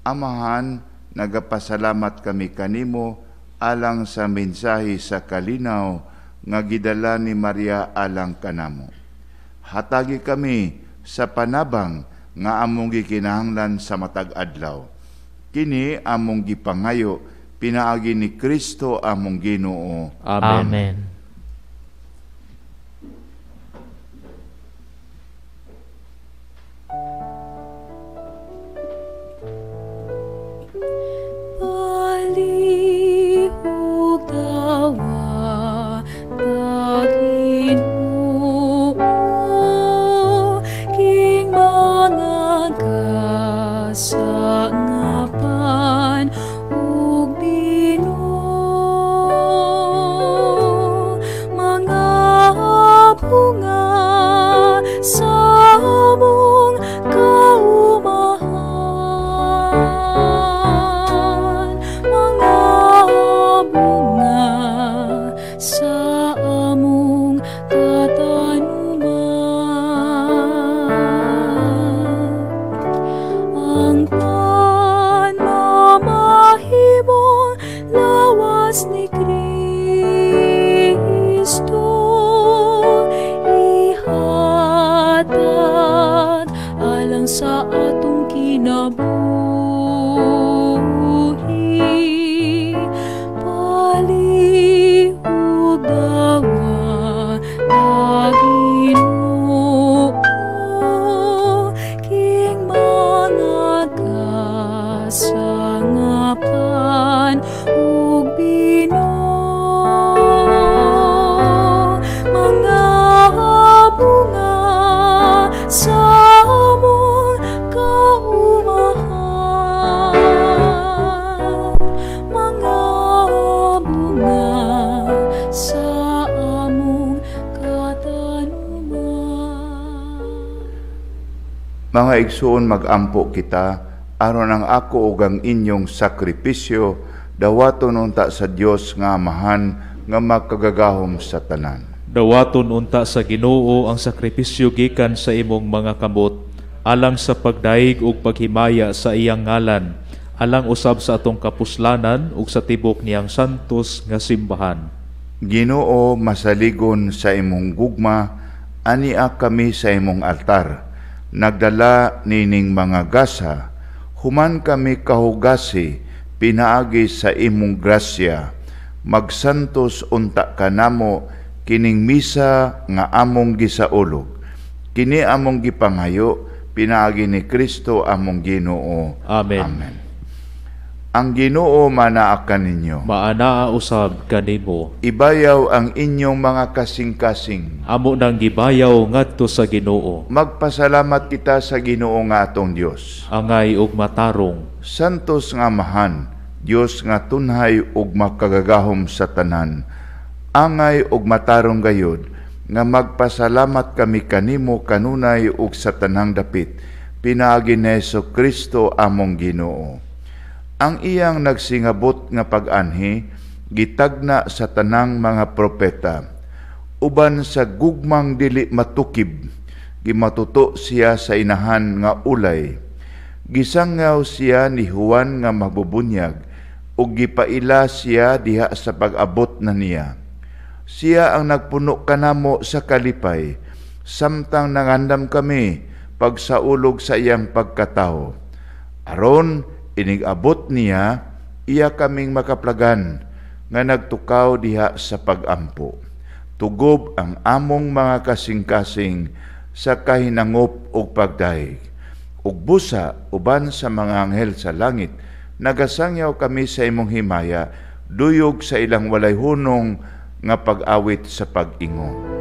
Amahan, nagapasalamat kami kanimo alang sa mensahe sa kalinaw nga gidala ni Maria alang kanamo. Hatagi kami sa panabang nga among gikinahanglan sa matag adlaw. Kini among gipangayo pinaagi ni Kristo among Ginoo. Amen. Amen. Palihog dawa ta Ginoo, king mga kasangapan ug bino, mga bunga sa among kaumahan, mga bunga sa among katanuman. Ang pan mamahimong lawas ni Kristo, ihatag alang sa atong kinabuhi. Palihog dawa ta Ginoo, king mga kasangapan ug bino, mga bunga sa among kaumahan, mga bunga sa among katanuman. Mga igsuon, magampo kita aron ang ako ug ang inyong sakripisyo dawaton unta sa Dios nga Amahan nga makagagahom sa tanan. Dawaton unta sa Ginoo ang sakripisyo gikan sa imong mga kamot alang sa pagdaig ug paghimaya sa iyang ngalan, alang usab sa atong kapuslanan ug sa tibok niyang santos nga simbahan. Ginoo, masaligon sa imong gugma, ania kami sa imong altar. Nagdala nining mga gasa, human kami kahugasi, pinaagi sa imong grasya. Magsantos unta kanamo kining misa nga among gisaulog. Kini among gipangayo pinaagi ni Kristo among Ginoo. Amen. Amen. Ang Ginoo manaa kaninyo. Maanaa usab kanimo. Ibayaw ang inyong mga kasing-kasing. Amo nang gibayaw ngadto sa Ginoo. Magpasalamat kita sa Ginoo nga atong Dios. Angay ug matarong. Santos nga Amahan, Dios nga tunhay ug makagagahom sa tanan. Angay ug matarong gayud nga magpasalamat kami kanimo kanunay ug sa tanang dapit pinaagi ni Jesu-Kristo among Ginoo. Ang iyang nagsingabot nga pag-anhi gitagna sa tanang mga propeta. Uban sa gugmang dili matukib, gimatuto siya sa inahan nga ulay. Gisangyaw siya ni Juan nga magbubunyag ug gipaila siya diha sa pag-abot na niya. Siya ang nagpuno kanamo sa kalipay, samtang nangandam kami pagsaulog sa iyang pagkatao. Aron inig-abot niya, iya kaming makaplagan nga nagtukaw diha sa pag-ampo. Tugob ang among mga kasing-kasing sa kahinangop ug pagdayeg. Ug busa uban sa mga anghel sa langit, nagasangyaw kami sa imong himaya, duyog sa ilang walay hunong nga pag-awit sa pag-ingon.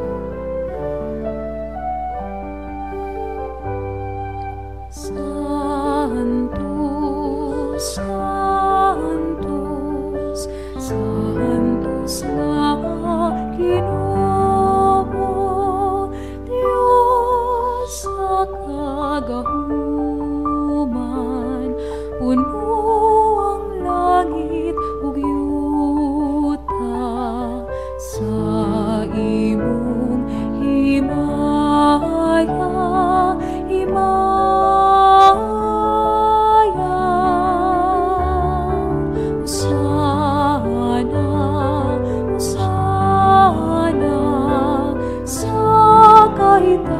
Santos, Santos nga Ginoo, Dios sa kagahuman, puno ang langit ug yuta sa imong himaya, himaya. Hosana, Hosana, sa kahitasan.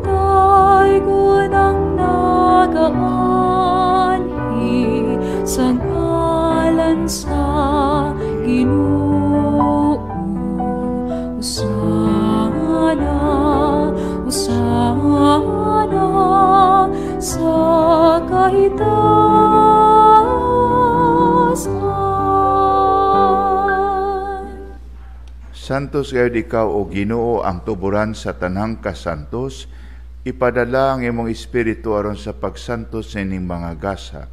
Daygon ang nagaanhi sa ngalan sa Ginoo. Hosana, Hosana, sa kahitasan. Santos gayud ikaw o Ginoo ang tuburan sa tanang kasantos, ipadala ang imong espiritu aron sa pagsantos sa ining mga gasa,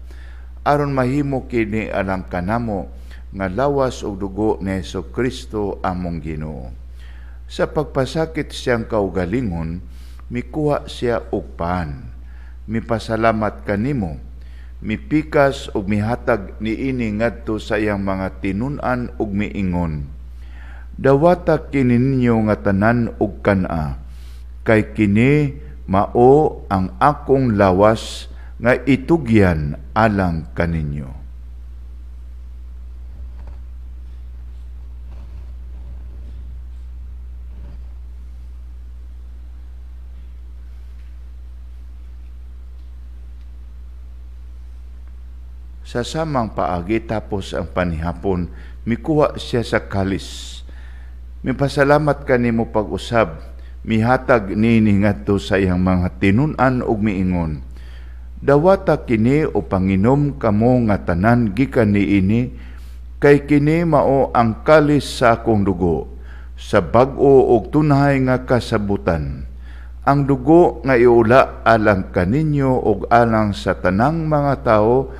aron mahimo kini alang kanamo nga lawas ug dugo ni Jesu-Kristo among Ginoo. Sa pagpasakit siyang kaugalingon, mikuha siya og pan, mipasalamat kanimo, mipikas ug mihatag niini ngadto sa iyang mga tinun-an ug miingon. Dawata kini ninyo nga tanan ug kan-a, kay kini mao ang akong lawas nga itugyan alang kaninyo. Sa samang paagi tapos ang panihapon, mikuha siya sa kalis. Mipasalamat kanimo pag-usab, mihatag niini ngadto sa iyang mga tinun-an ug miingon. Dawata kini o panginom kamo nga tanan gikan niini, kay kini mao ang kalis sa akong dugo, sa bag-o ug tunhay nga kasabutan. Ang dugo nga iula alang kaninyo ug alang sa tanang mga tawo,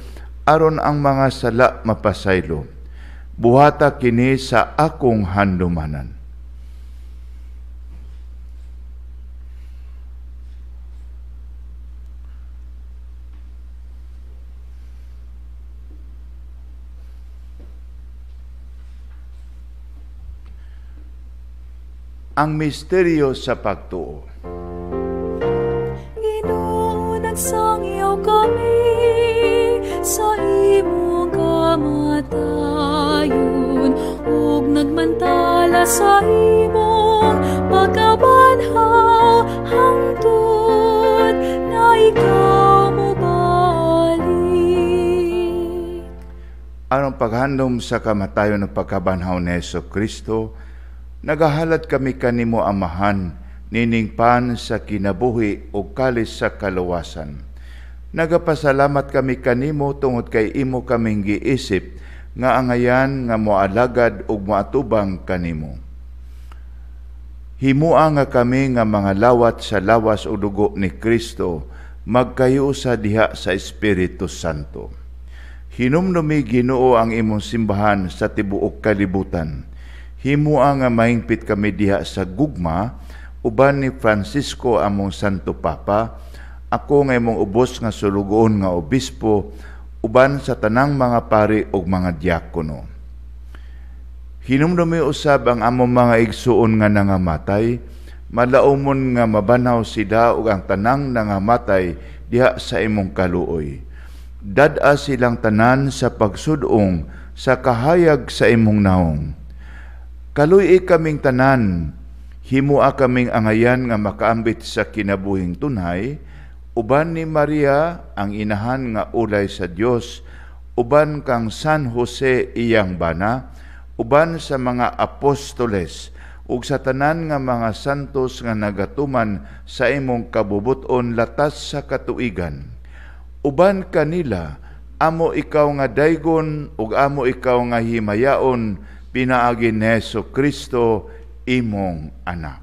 aron ang mga sala mapasaylo. Buhata kini sa akong handumanan. Ang misteryo sa pagtuo. Ginoo, nagsangyaw kami sa imong kamatayon ug nagmantala sa imong pagkabanhaw hangtod na ikaw mobalik. Aron paghandom sa kamatayon ng pagkabanhaw ni Jesu-Kristo, nagahalad kami kanimo Amahan, nining pan sa kinabuhi o kalis sa kaluwasan. Nagapasalamat kami kanimo tungod kay imo kaming giisip nga angayan nga moalagad ug moatubang kanimo. Himua nga kami nga mga lawat sa lawas o dugo ni Kristo magkayusa diha sa Espiritu Santo. Hinumdumi, Ginoo, ang imong simbahan sa tibuok kalibutan. Himua nga mahingpit kami diha sa gugma uban ni Francisco among Santo Papa, ako nga imong ubos nga sulugoon nga obispo, uban sa tanang mga pari ug mga diakono. Hinumdumi usab ang among mga igsuon nga nangamatay, malaumon nga mabanhaw sila ug ang tanang nangamatay diha sa imong kaluoy. Dad-a silang tanan sa pagsudong sa kahayag sa imong naong. Kaluy-i kaming tanan, himua kaming angayan nga makaambit sa kinabuhing tunhay, uban ni Maria ang inahan nga ulay sa Dios, uban kang San Jose iyang bana, uban sa mga apostoles ug sa tanan nga mga santos nga nagatuman sa imong kabubuton latas sa katuigan. Uban kanila, amo ikaw nga daygon ug amo ikaw nga himayaon pinaagi ni Hesus Kristo imong anak.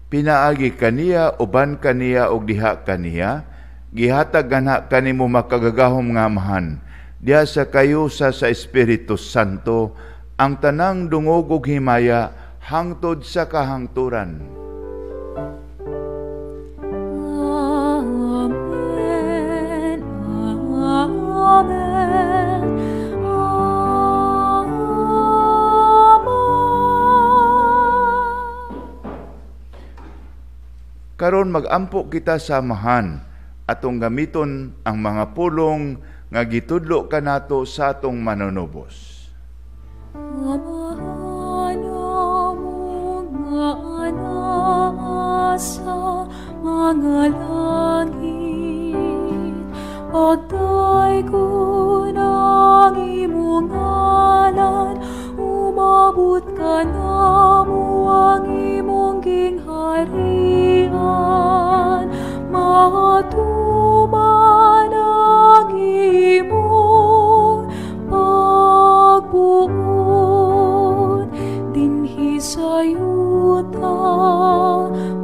Pinaagi kaniya, uban kaniya ug diha kaniya, gihatag ganha kanimo makagagahom nga Amahan, diha sa kayusa sa Espiritu Santo, ang tanang dungog ug himaya hangtod sa kahangturan. Amen. Amen. Amen. Karon magampo kita sa Amahan, atong gamiton ang mga pulong nga gitudlo kanato sa atong manunubos. Amahan among nga anaa sa mga langit, pagdaygon ang imong ngalan, umabot kanamo ang imong gingharian, matuman ang imong pagbuot dinhi sa yuta,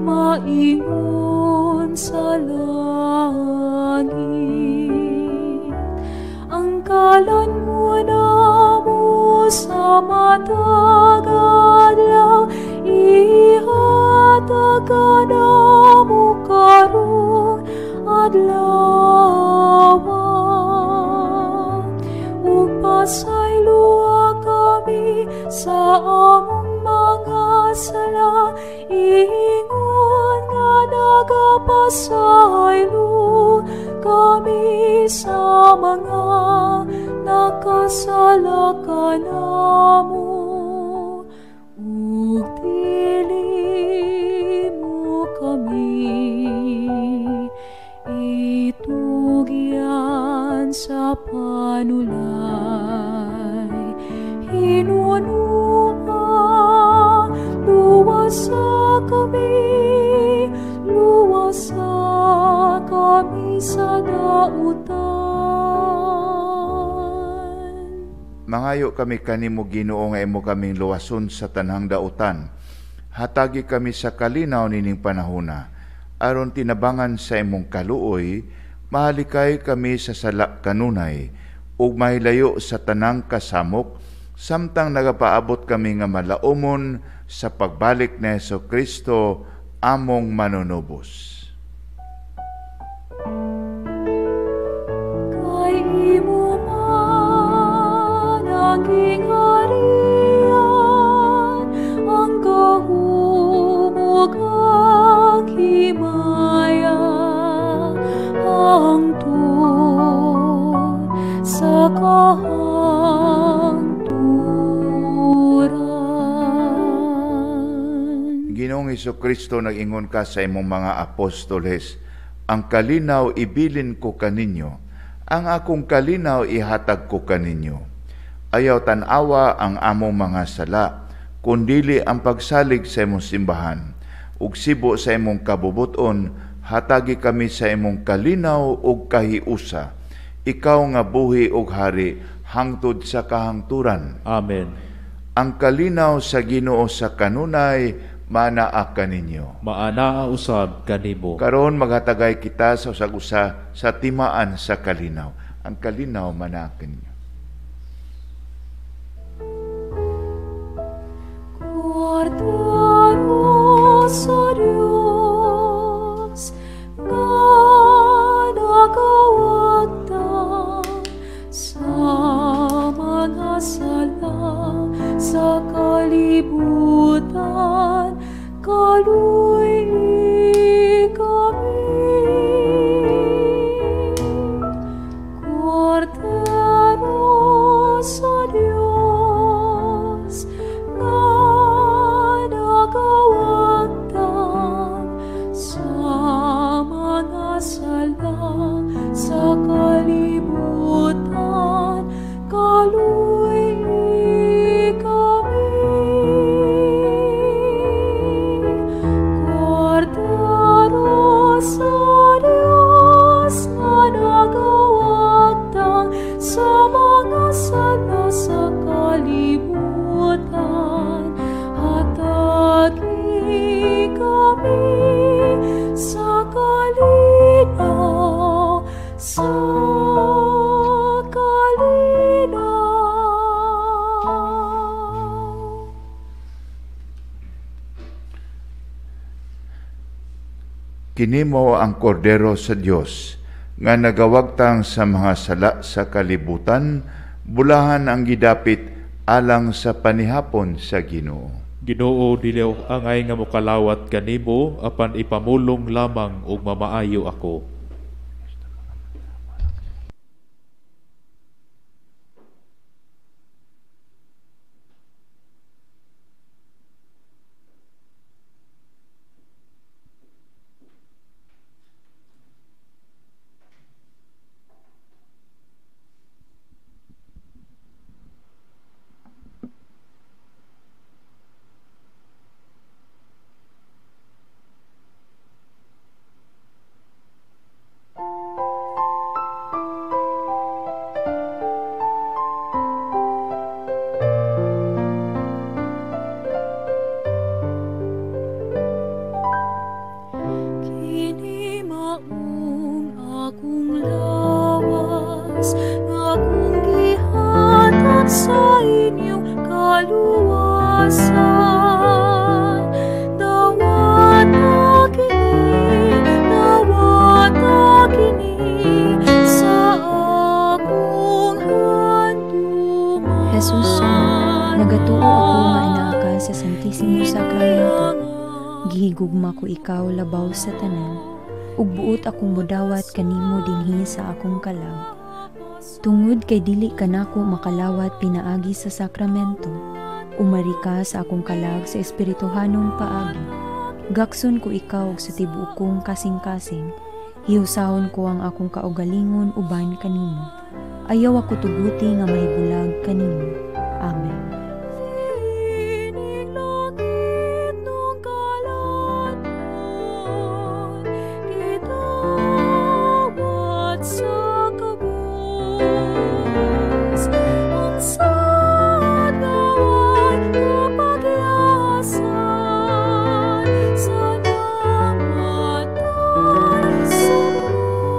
maingon sa langit. Ang kalan mo namo sa matag adlaw, ihatag kanamo karong adlaw. Ug pasayloa kami sa among mga sala, ingon nga nagapasaylo kami sa mga nakasala kanamo. Ug dili mo kami itugyan sa panulay, hinunua, luwasa kami, luwasa kami sa dautan. Mangayo kami kanimo, Ginoo, nga imo kaming luwason sa tanang dautan. Hatagi kami sa kalinaw nining panahona, aron tinabangan sa imong kaluoy, mahalikay kami sa sala kanunay, ug mahilayo sa tanang kasamok, samtang nagapaabot kami nga malaumon sa pagbalik ni Hesus Kristo among manunubos. Kay imo man ang gingharian, ang gahom ug ang himaya, hangtod sa kahangturan. Ginoong Hesukristo, nag-ingon ka sa imong mga apostoles, ang kalinaw ibilin ko kaninyo, ang akong kalinaw ihatag ko kaninyo. Ayaw tan-awa ang among mga sala, kundili ang pagsalig sa imong simbahan. Ug sibo sa imong kabubuton, hatagi kami sa imong kalinaw ug kahiusa. Ikaw nga buhi ug hari hangtod sa kahangturan. Amen. Ang kalinaw sa Ginoo sa kanunay maanaa kaninyo. Maanaa usab kanimo. Karon maghatagay kita sa usag-usa sa timaan sa kalinaw. Ang kalinaw manaa kaninyo. Kordero sa Diyos nga nagawagtang sa mga sala sa kalibutan, kaluy kami. Kordero sa Diyos nga nagawagtang sa mga sala sa kalibutan, kaluy kami. Kordero sa Diyos nga nagawagtang sa mga sala sa kalibutan, hatagi kami sa kalinaw, sa kalinaw. Kini mao ang kordero sa Dios nga nagawagtang sa mga sala sa kalibutan, bulahan ang gidapit alang sa panihapon sa Ginoo. Ginoo, dili ako angay nga mokalawat kanimo, apan ipamulong lamang ug mamaayo ako. Kini maong akong lawas nga akong gihatag sa inyong kaluwasan. Dawata kini sa akong handuman. Jesus ko, nagatuo ako nga anaa ka sa Santisimo Sacramento. Gihigugma ko ikaw labaw sa tanan, ug buot akong modawat kanimo dinhi sa akong kalag. Tungod kay dili kanako makalawat pinaagi sa sakramento, umari ka sa akong kalag sa espirituhanong paagi. Gakson ko ikaw sa tibuok kong kasing-kasing, hihusahon ko ang akong kaugalingon uban kanimo. Ayaw ako tuguti nga mahibulag kanimo. Amen. Sining langit nung kalanon, gidawat sa kabus. Ang sad gaway kapagyasan sa namatay sa krus.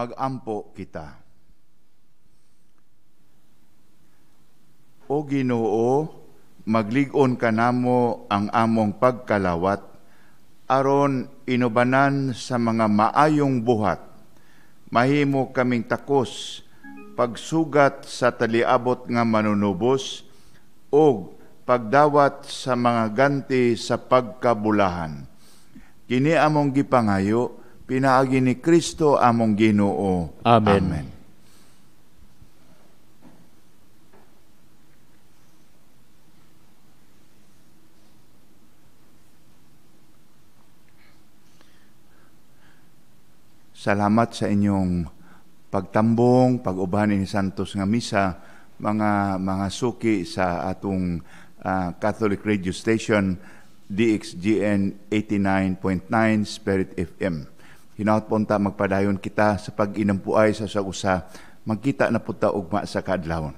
Magampo kita. O Ginoo, maglig-on kanamo ang among pagkalawat, aron inubanan sa mga maayong buhat, mahimo kaming takos pagsugat sa taliabot nga manunubos ug pagdawat sa mga ganti sa pagkabulahan. Kini among gipangayo pinaagi ni Kristo among Ginoo. Amen. Amen. Salamat sa inyong pagtambong, pag-uban ni Santos nga misa, mga suki sa atong Catholic Radio Station DXGN 89.9 Spirit FM. Hinaut po unta magpadayon kita sa pag-inampuay sa usa, magkita na po ta ugma sa kaadlawon.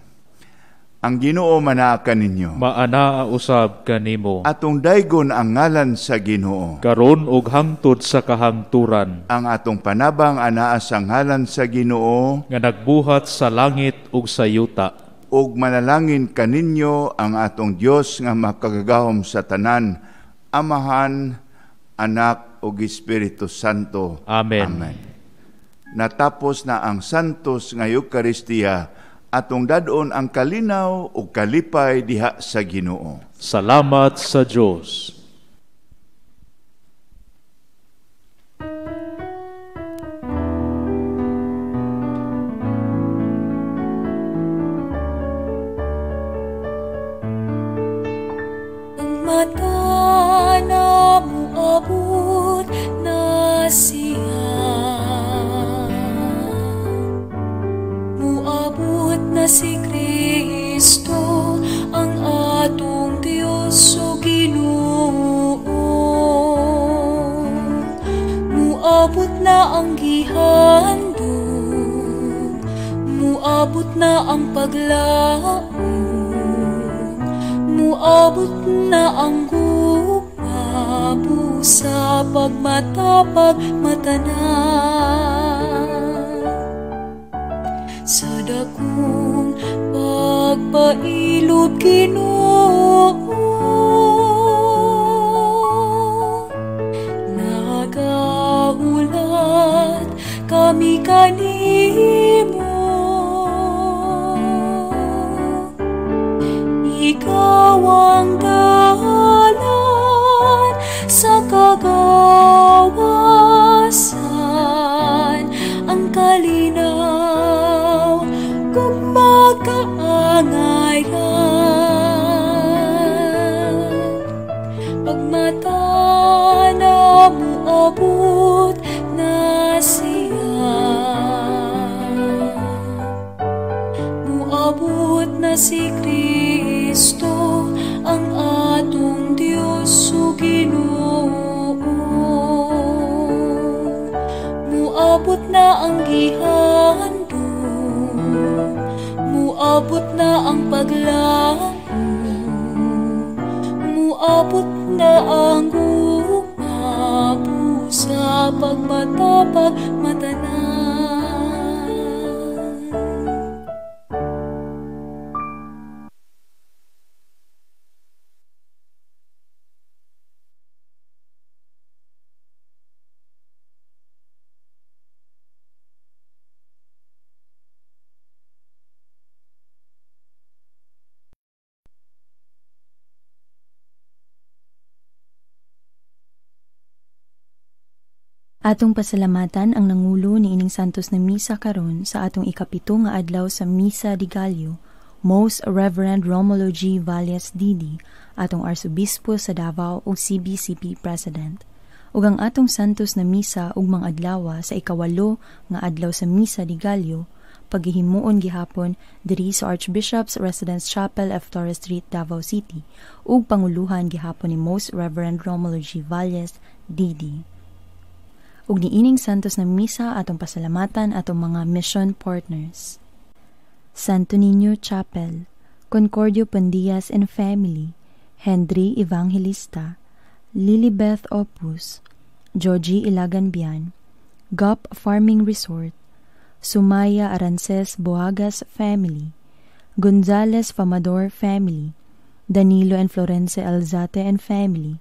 Ang Ginoo manaa kaninyo. Maanaa usab kanimo. Atong daygon ang ngalan sa Ginoo. Karon ug hangtod sa kahangturan. Ang atong panabang anaa sa ngalan sa Ginoo, nga nagbuhat sa langit ug sa yuta. Ug manalangin kaninyo ang atong Dios nga makagagahom sa tanan, Amahan, Anak ug Espiritu Santo. Amen. Amen. Natapos na ang Santos nga Eukaristiya, atong dadon ang kalinaw ug kalipay diha sa Ginoo. Salamat sa Dios. Ang mata na muabot na siya, muabot na si Kristo, ang atong Diyos o Ginoo. Muabot na ang gihandom, muabot na ang paglaom, muabot na ang gugma, busa pagmatapag matanan. Sa dakong pagpailob Ginoo, nagahulat kami kanimo. Ikaw ang dalan sa kagawasan, ang kalinaw kung makaangayan. Pagmata na muabot na siya, muabot na si Kristo, ang atong Diyos o Ginoo. Muabot na ang gihandom, muabot na ang paglaom, muabot na ang gugma, busa pagmatapag matanan. Atong pasalamatan ang nangulo ni ining Santos na Misa karon sa atong ikapito nga adlaw sa Misa de Gallo, Most Reverend Romulo G. Valles D.D., atong Arsobispo sa Davao ug CBCP President. Ug ang atong Santos na Misa ugmang adlawa sa 8 nga adlaw sa Misa de Gallo, paghihimuon gihapon diri sa Archbishop's Residence Chapel of Torres Street, Davao City, ug panguluhan gihapon ni Most Reverend Romulo G. Valles D.D. Ug niining Santos na Misa atong pasalamatan atong mga mission partners. Santo Niño Chapel, Concordio Pandias and Family, Henry Evangelista, Lilibeth Opus, Joji Ilagan Bian, Gop Farming Resort, Sumaya Arances Boagas family, Gonzales Famador family, Danilo and Florence Alzate and family,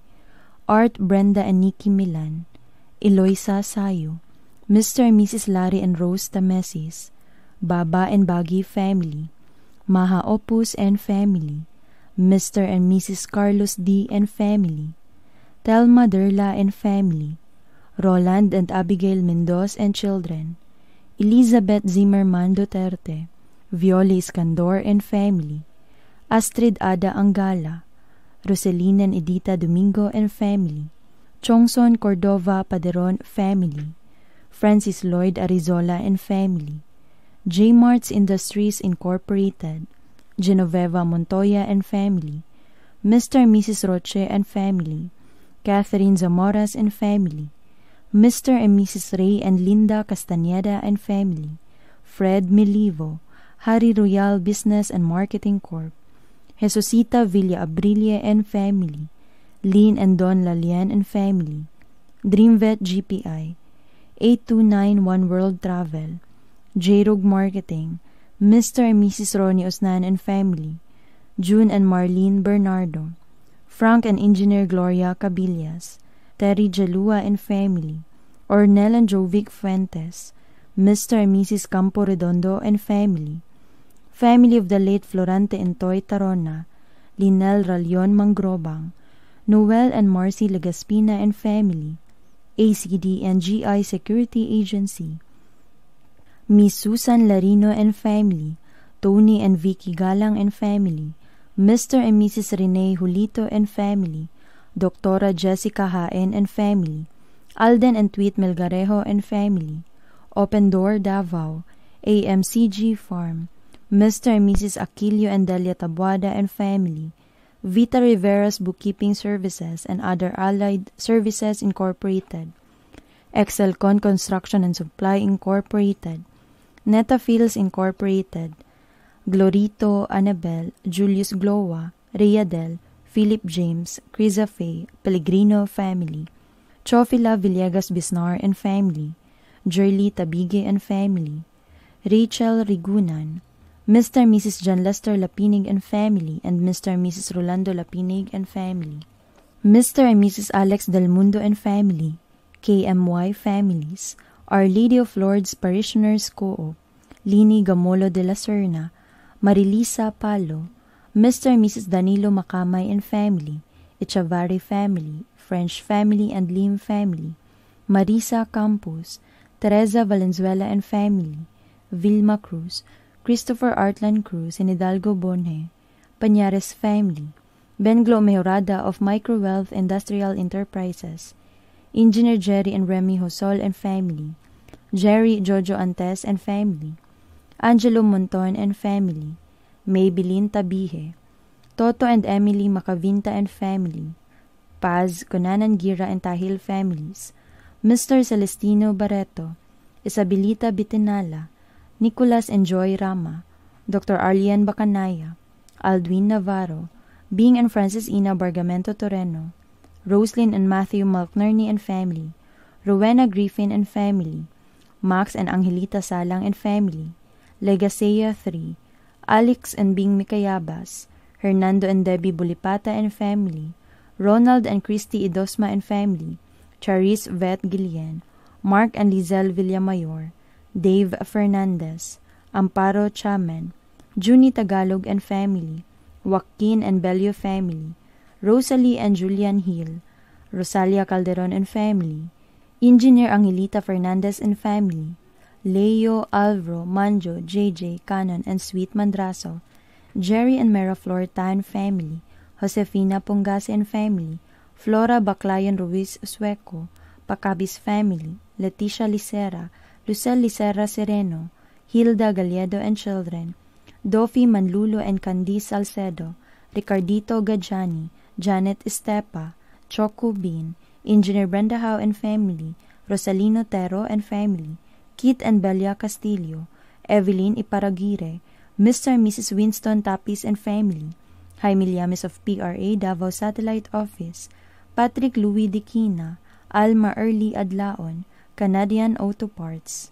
Art, Brenda and Nikki Milan, Eloisa Sayo, Mr. and Mrs. Larry and Rose Tamesis, Baba and Bagi family, Maha Opus and family, Mr. and Mrs. Carlos D. and family, Telma Derla and family, Roland and Abigail Mendoz and children, Elizabeth Zimmerman Duterte, Viola Iskandor and family, Astrid Ada Angala, Roseline and Edita Domingo and family, Chongson Cordova Paderon family, Francis Lloyd Arizola and family, J. Marts Industries Incorporated, Genoveva Montoya and family, Mr. and Mrs. Roche and family, Catherine Zamoras and family, Mr. and Mrs. Ray and Linda Castañeda and family, Fred Milivo, Harry Royal Business and Marketing Corp., Jesusita Villa Abrille and family, Lynn and Don Lalien and family, Dreamvet GPI, 8291 World Travel, J-Rog Marketing, Mr. and Mrs. Ronnie Osnan and family, June and Marlene Bernardo, Frank and Engineer Gloria Cabillas, Terry Jalua and family, Ornel and Jovic Fuentes, Mr. and Mrs. Campo Redondo and family, family of the late Florante Entoy Tarona, Linel Ralion Mangrobang, Noel and Marcy Legaspina and family, ACD and GI Security Agency, Miss Susan Larino and family, Tony and Vicky Galang and family, Mr. and Mrs. Rene Julito and family, Doctora Jessica Haen and family, Alden and Tweet Melgarejo and family, Open Door Davao, AMCG Farm, Mr. and Mrs. Aquilio and Delia Tabuada and family, Vita Rivera's Bookkeeping Services and Other Allied Services Incorporated, Excelcon Construction and Supply Incorporated, Neta Fields Incorporated, Glorito Annabel, Julius Glowa, Rhea Del, Philip James, Criza Faye, Pellegrino family, Chofila Villegas Bisnar and family, Jerly Tabige and family, Rachel Rigunan, Mr. and Mrs. John Lester Lapinig and family, and Mr. and Mrs. Rolando Lapinig and family, Mr. and Mrs. Alex Del Mundo and family, KMY families, Our Lady of Lourdes Parishioners Co-op, Lini Gamolo de la Serna, Marilisa Palo, Mr. and Mrs. Danilo Makamay and family, Echavarri family, French family and Lim family, Marisa Campos, Teresa Valenzuela and family, Vilma Cruz, Christopher Artlan Cruz and Hidalgo Bonhe, Pañares family, Benglo Mejorada of Microwealth Industrial Enterprises, Engineer Jerry and Remy Hosol and family, Jerry Jojo Antes and family, Angelo Monton and family, Maybelline Tabihe, Toto and Emily Macavinta and family, Paz, Conanan Gira and Tahil families, Mr. Celestino Barreto, Isabelita Bitinala, Nicolas and Joy Rama, Dr. Arlian Bacanaya, Aldwin Navarro, Bing and Francis Ina Bargamento Toreno, Roslyn and Matthew Malknerney and family, Rowena Griffin and family, Max and Angelita Salang and family, Legasea 3, Alex and Bing Mikayabas, Hernando and Debbie Bulipata and family, Ronald and Christy Idosma and family, Charis Vet Guillen, Mark and Lizelle Villamayor, Dave Fernandez, Amparo Chamen, Junie Tagalog and family, Joaquin and Bello family, Rosalie and Julian Hill, Rosalia Calderon and family, Engineer Angelita Fernandez and family, Leo, Alvaro, Manjo, JJ, Canon, and Sweet Mandraso, Jerry and Mera Flor Tan family, Josefina Pungase and family, Flora Baclayon Ruiz Sueco, Pacabis family, Leticia Licera, Lucel Licera Sereno, Hilda Galledo and children, Dofi Manlulo and Candice Salcedo, Ricardito Gajani, Janet Estepa, Choco Bean, Engineer Brenda Howe and family, Rosalino Tero and family, Kit and Belia Castillo, Evelyn Iparraguirre, Mr. and Mrs. Winston Tapis and family, Jaime Llames of PRA Davao Satellite Office, Patrick Louis Diquina, Alma Early Adlaon, Canadian Auto Parts.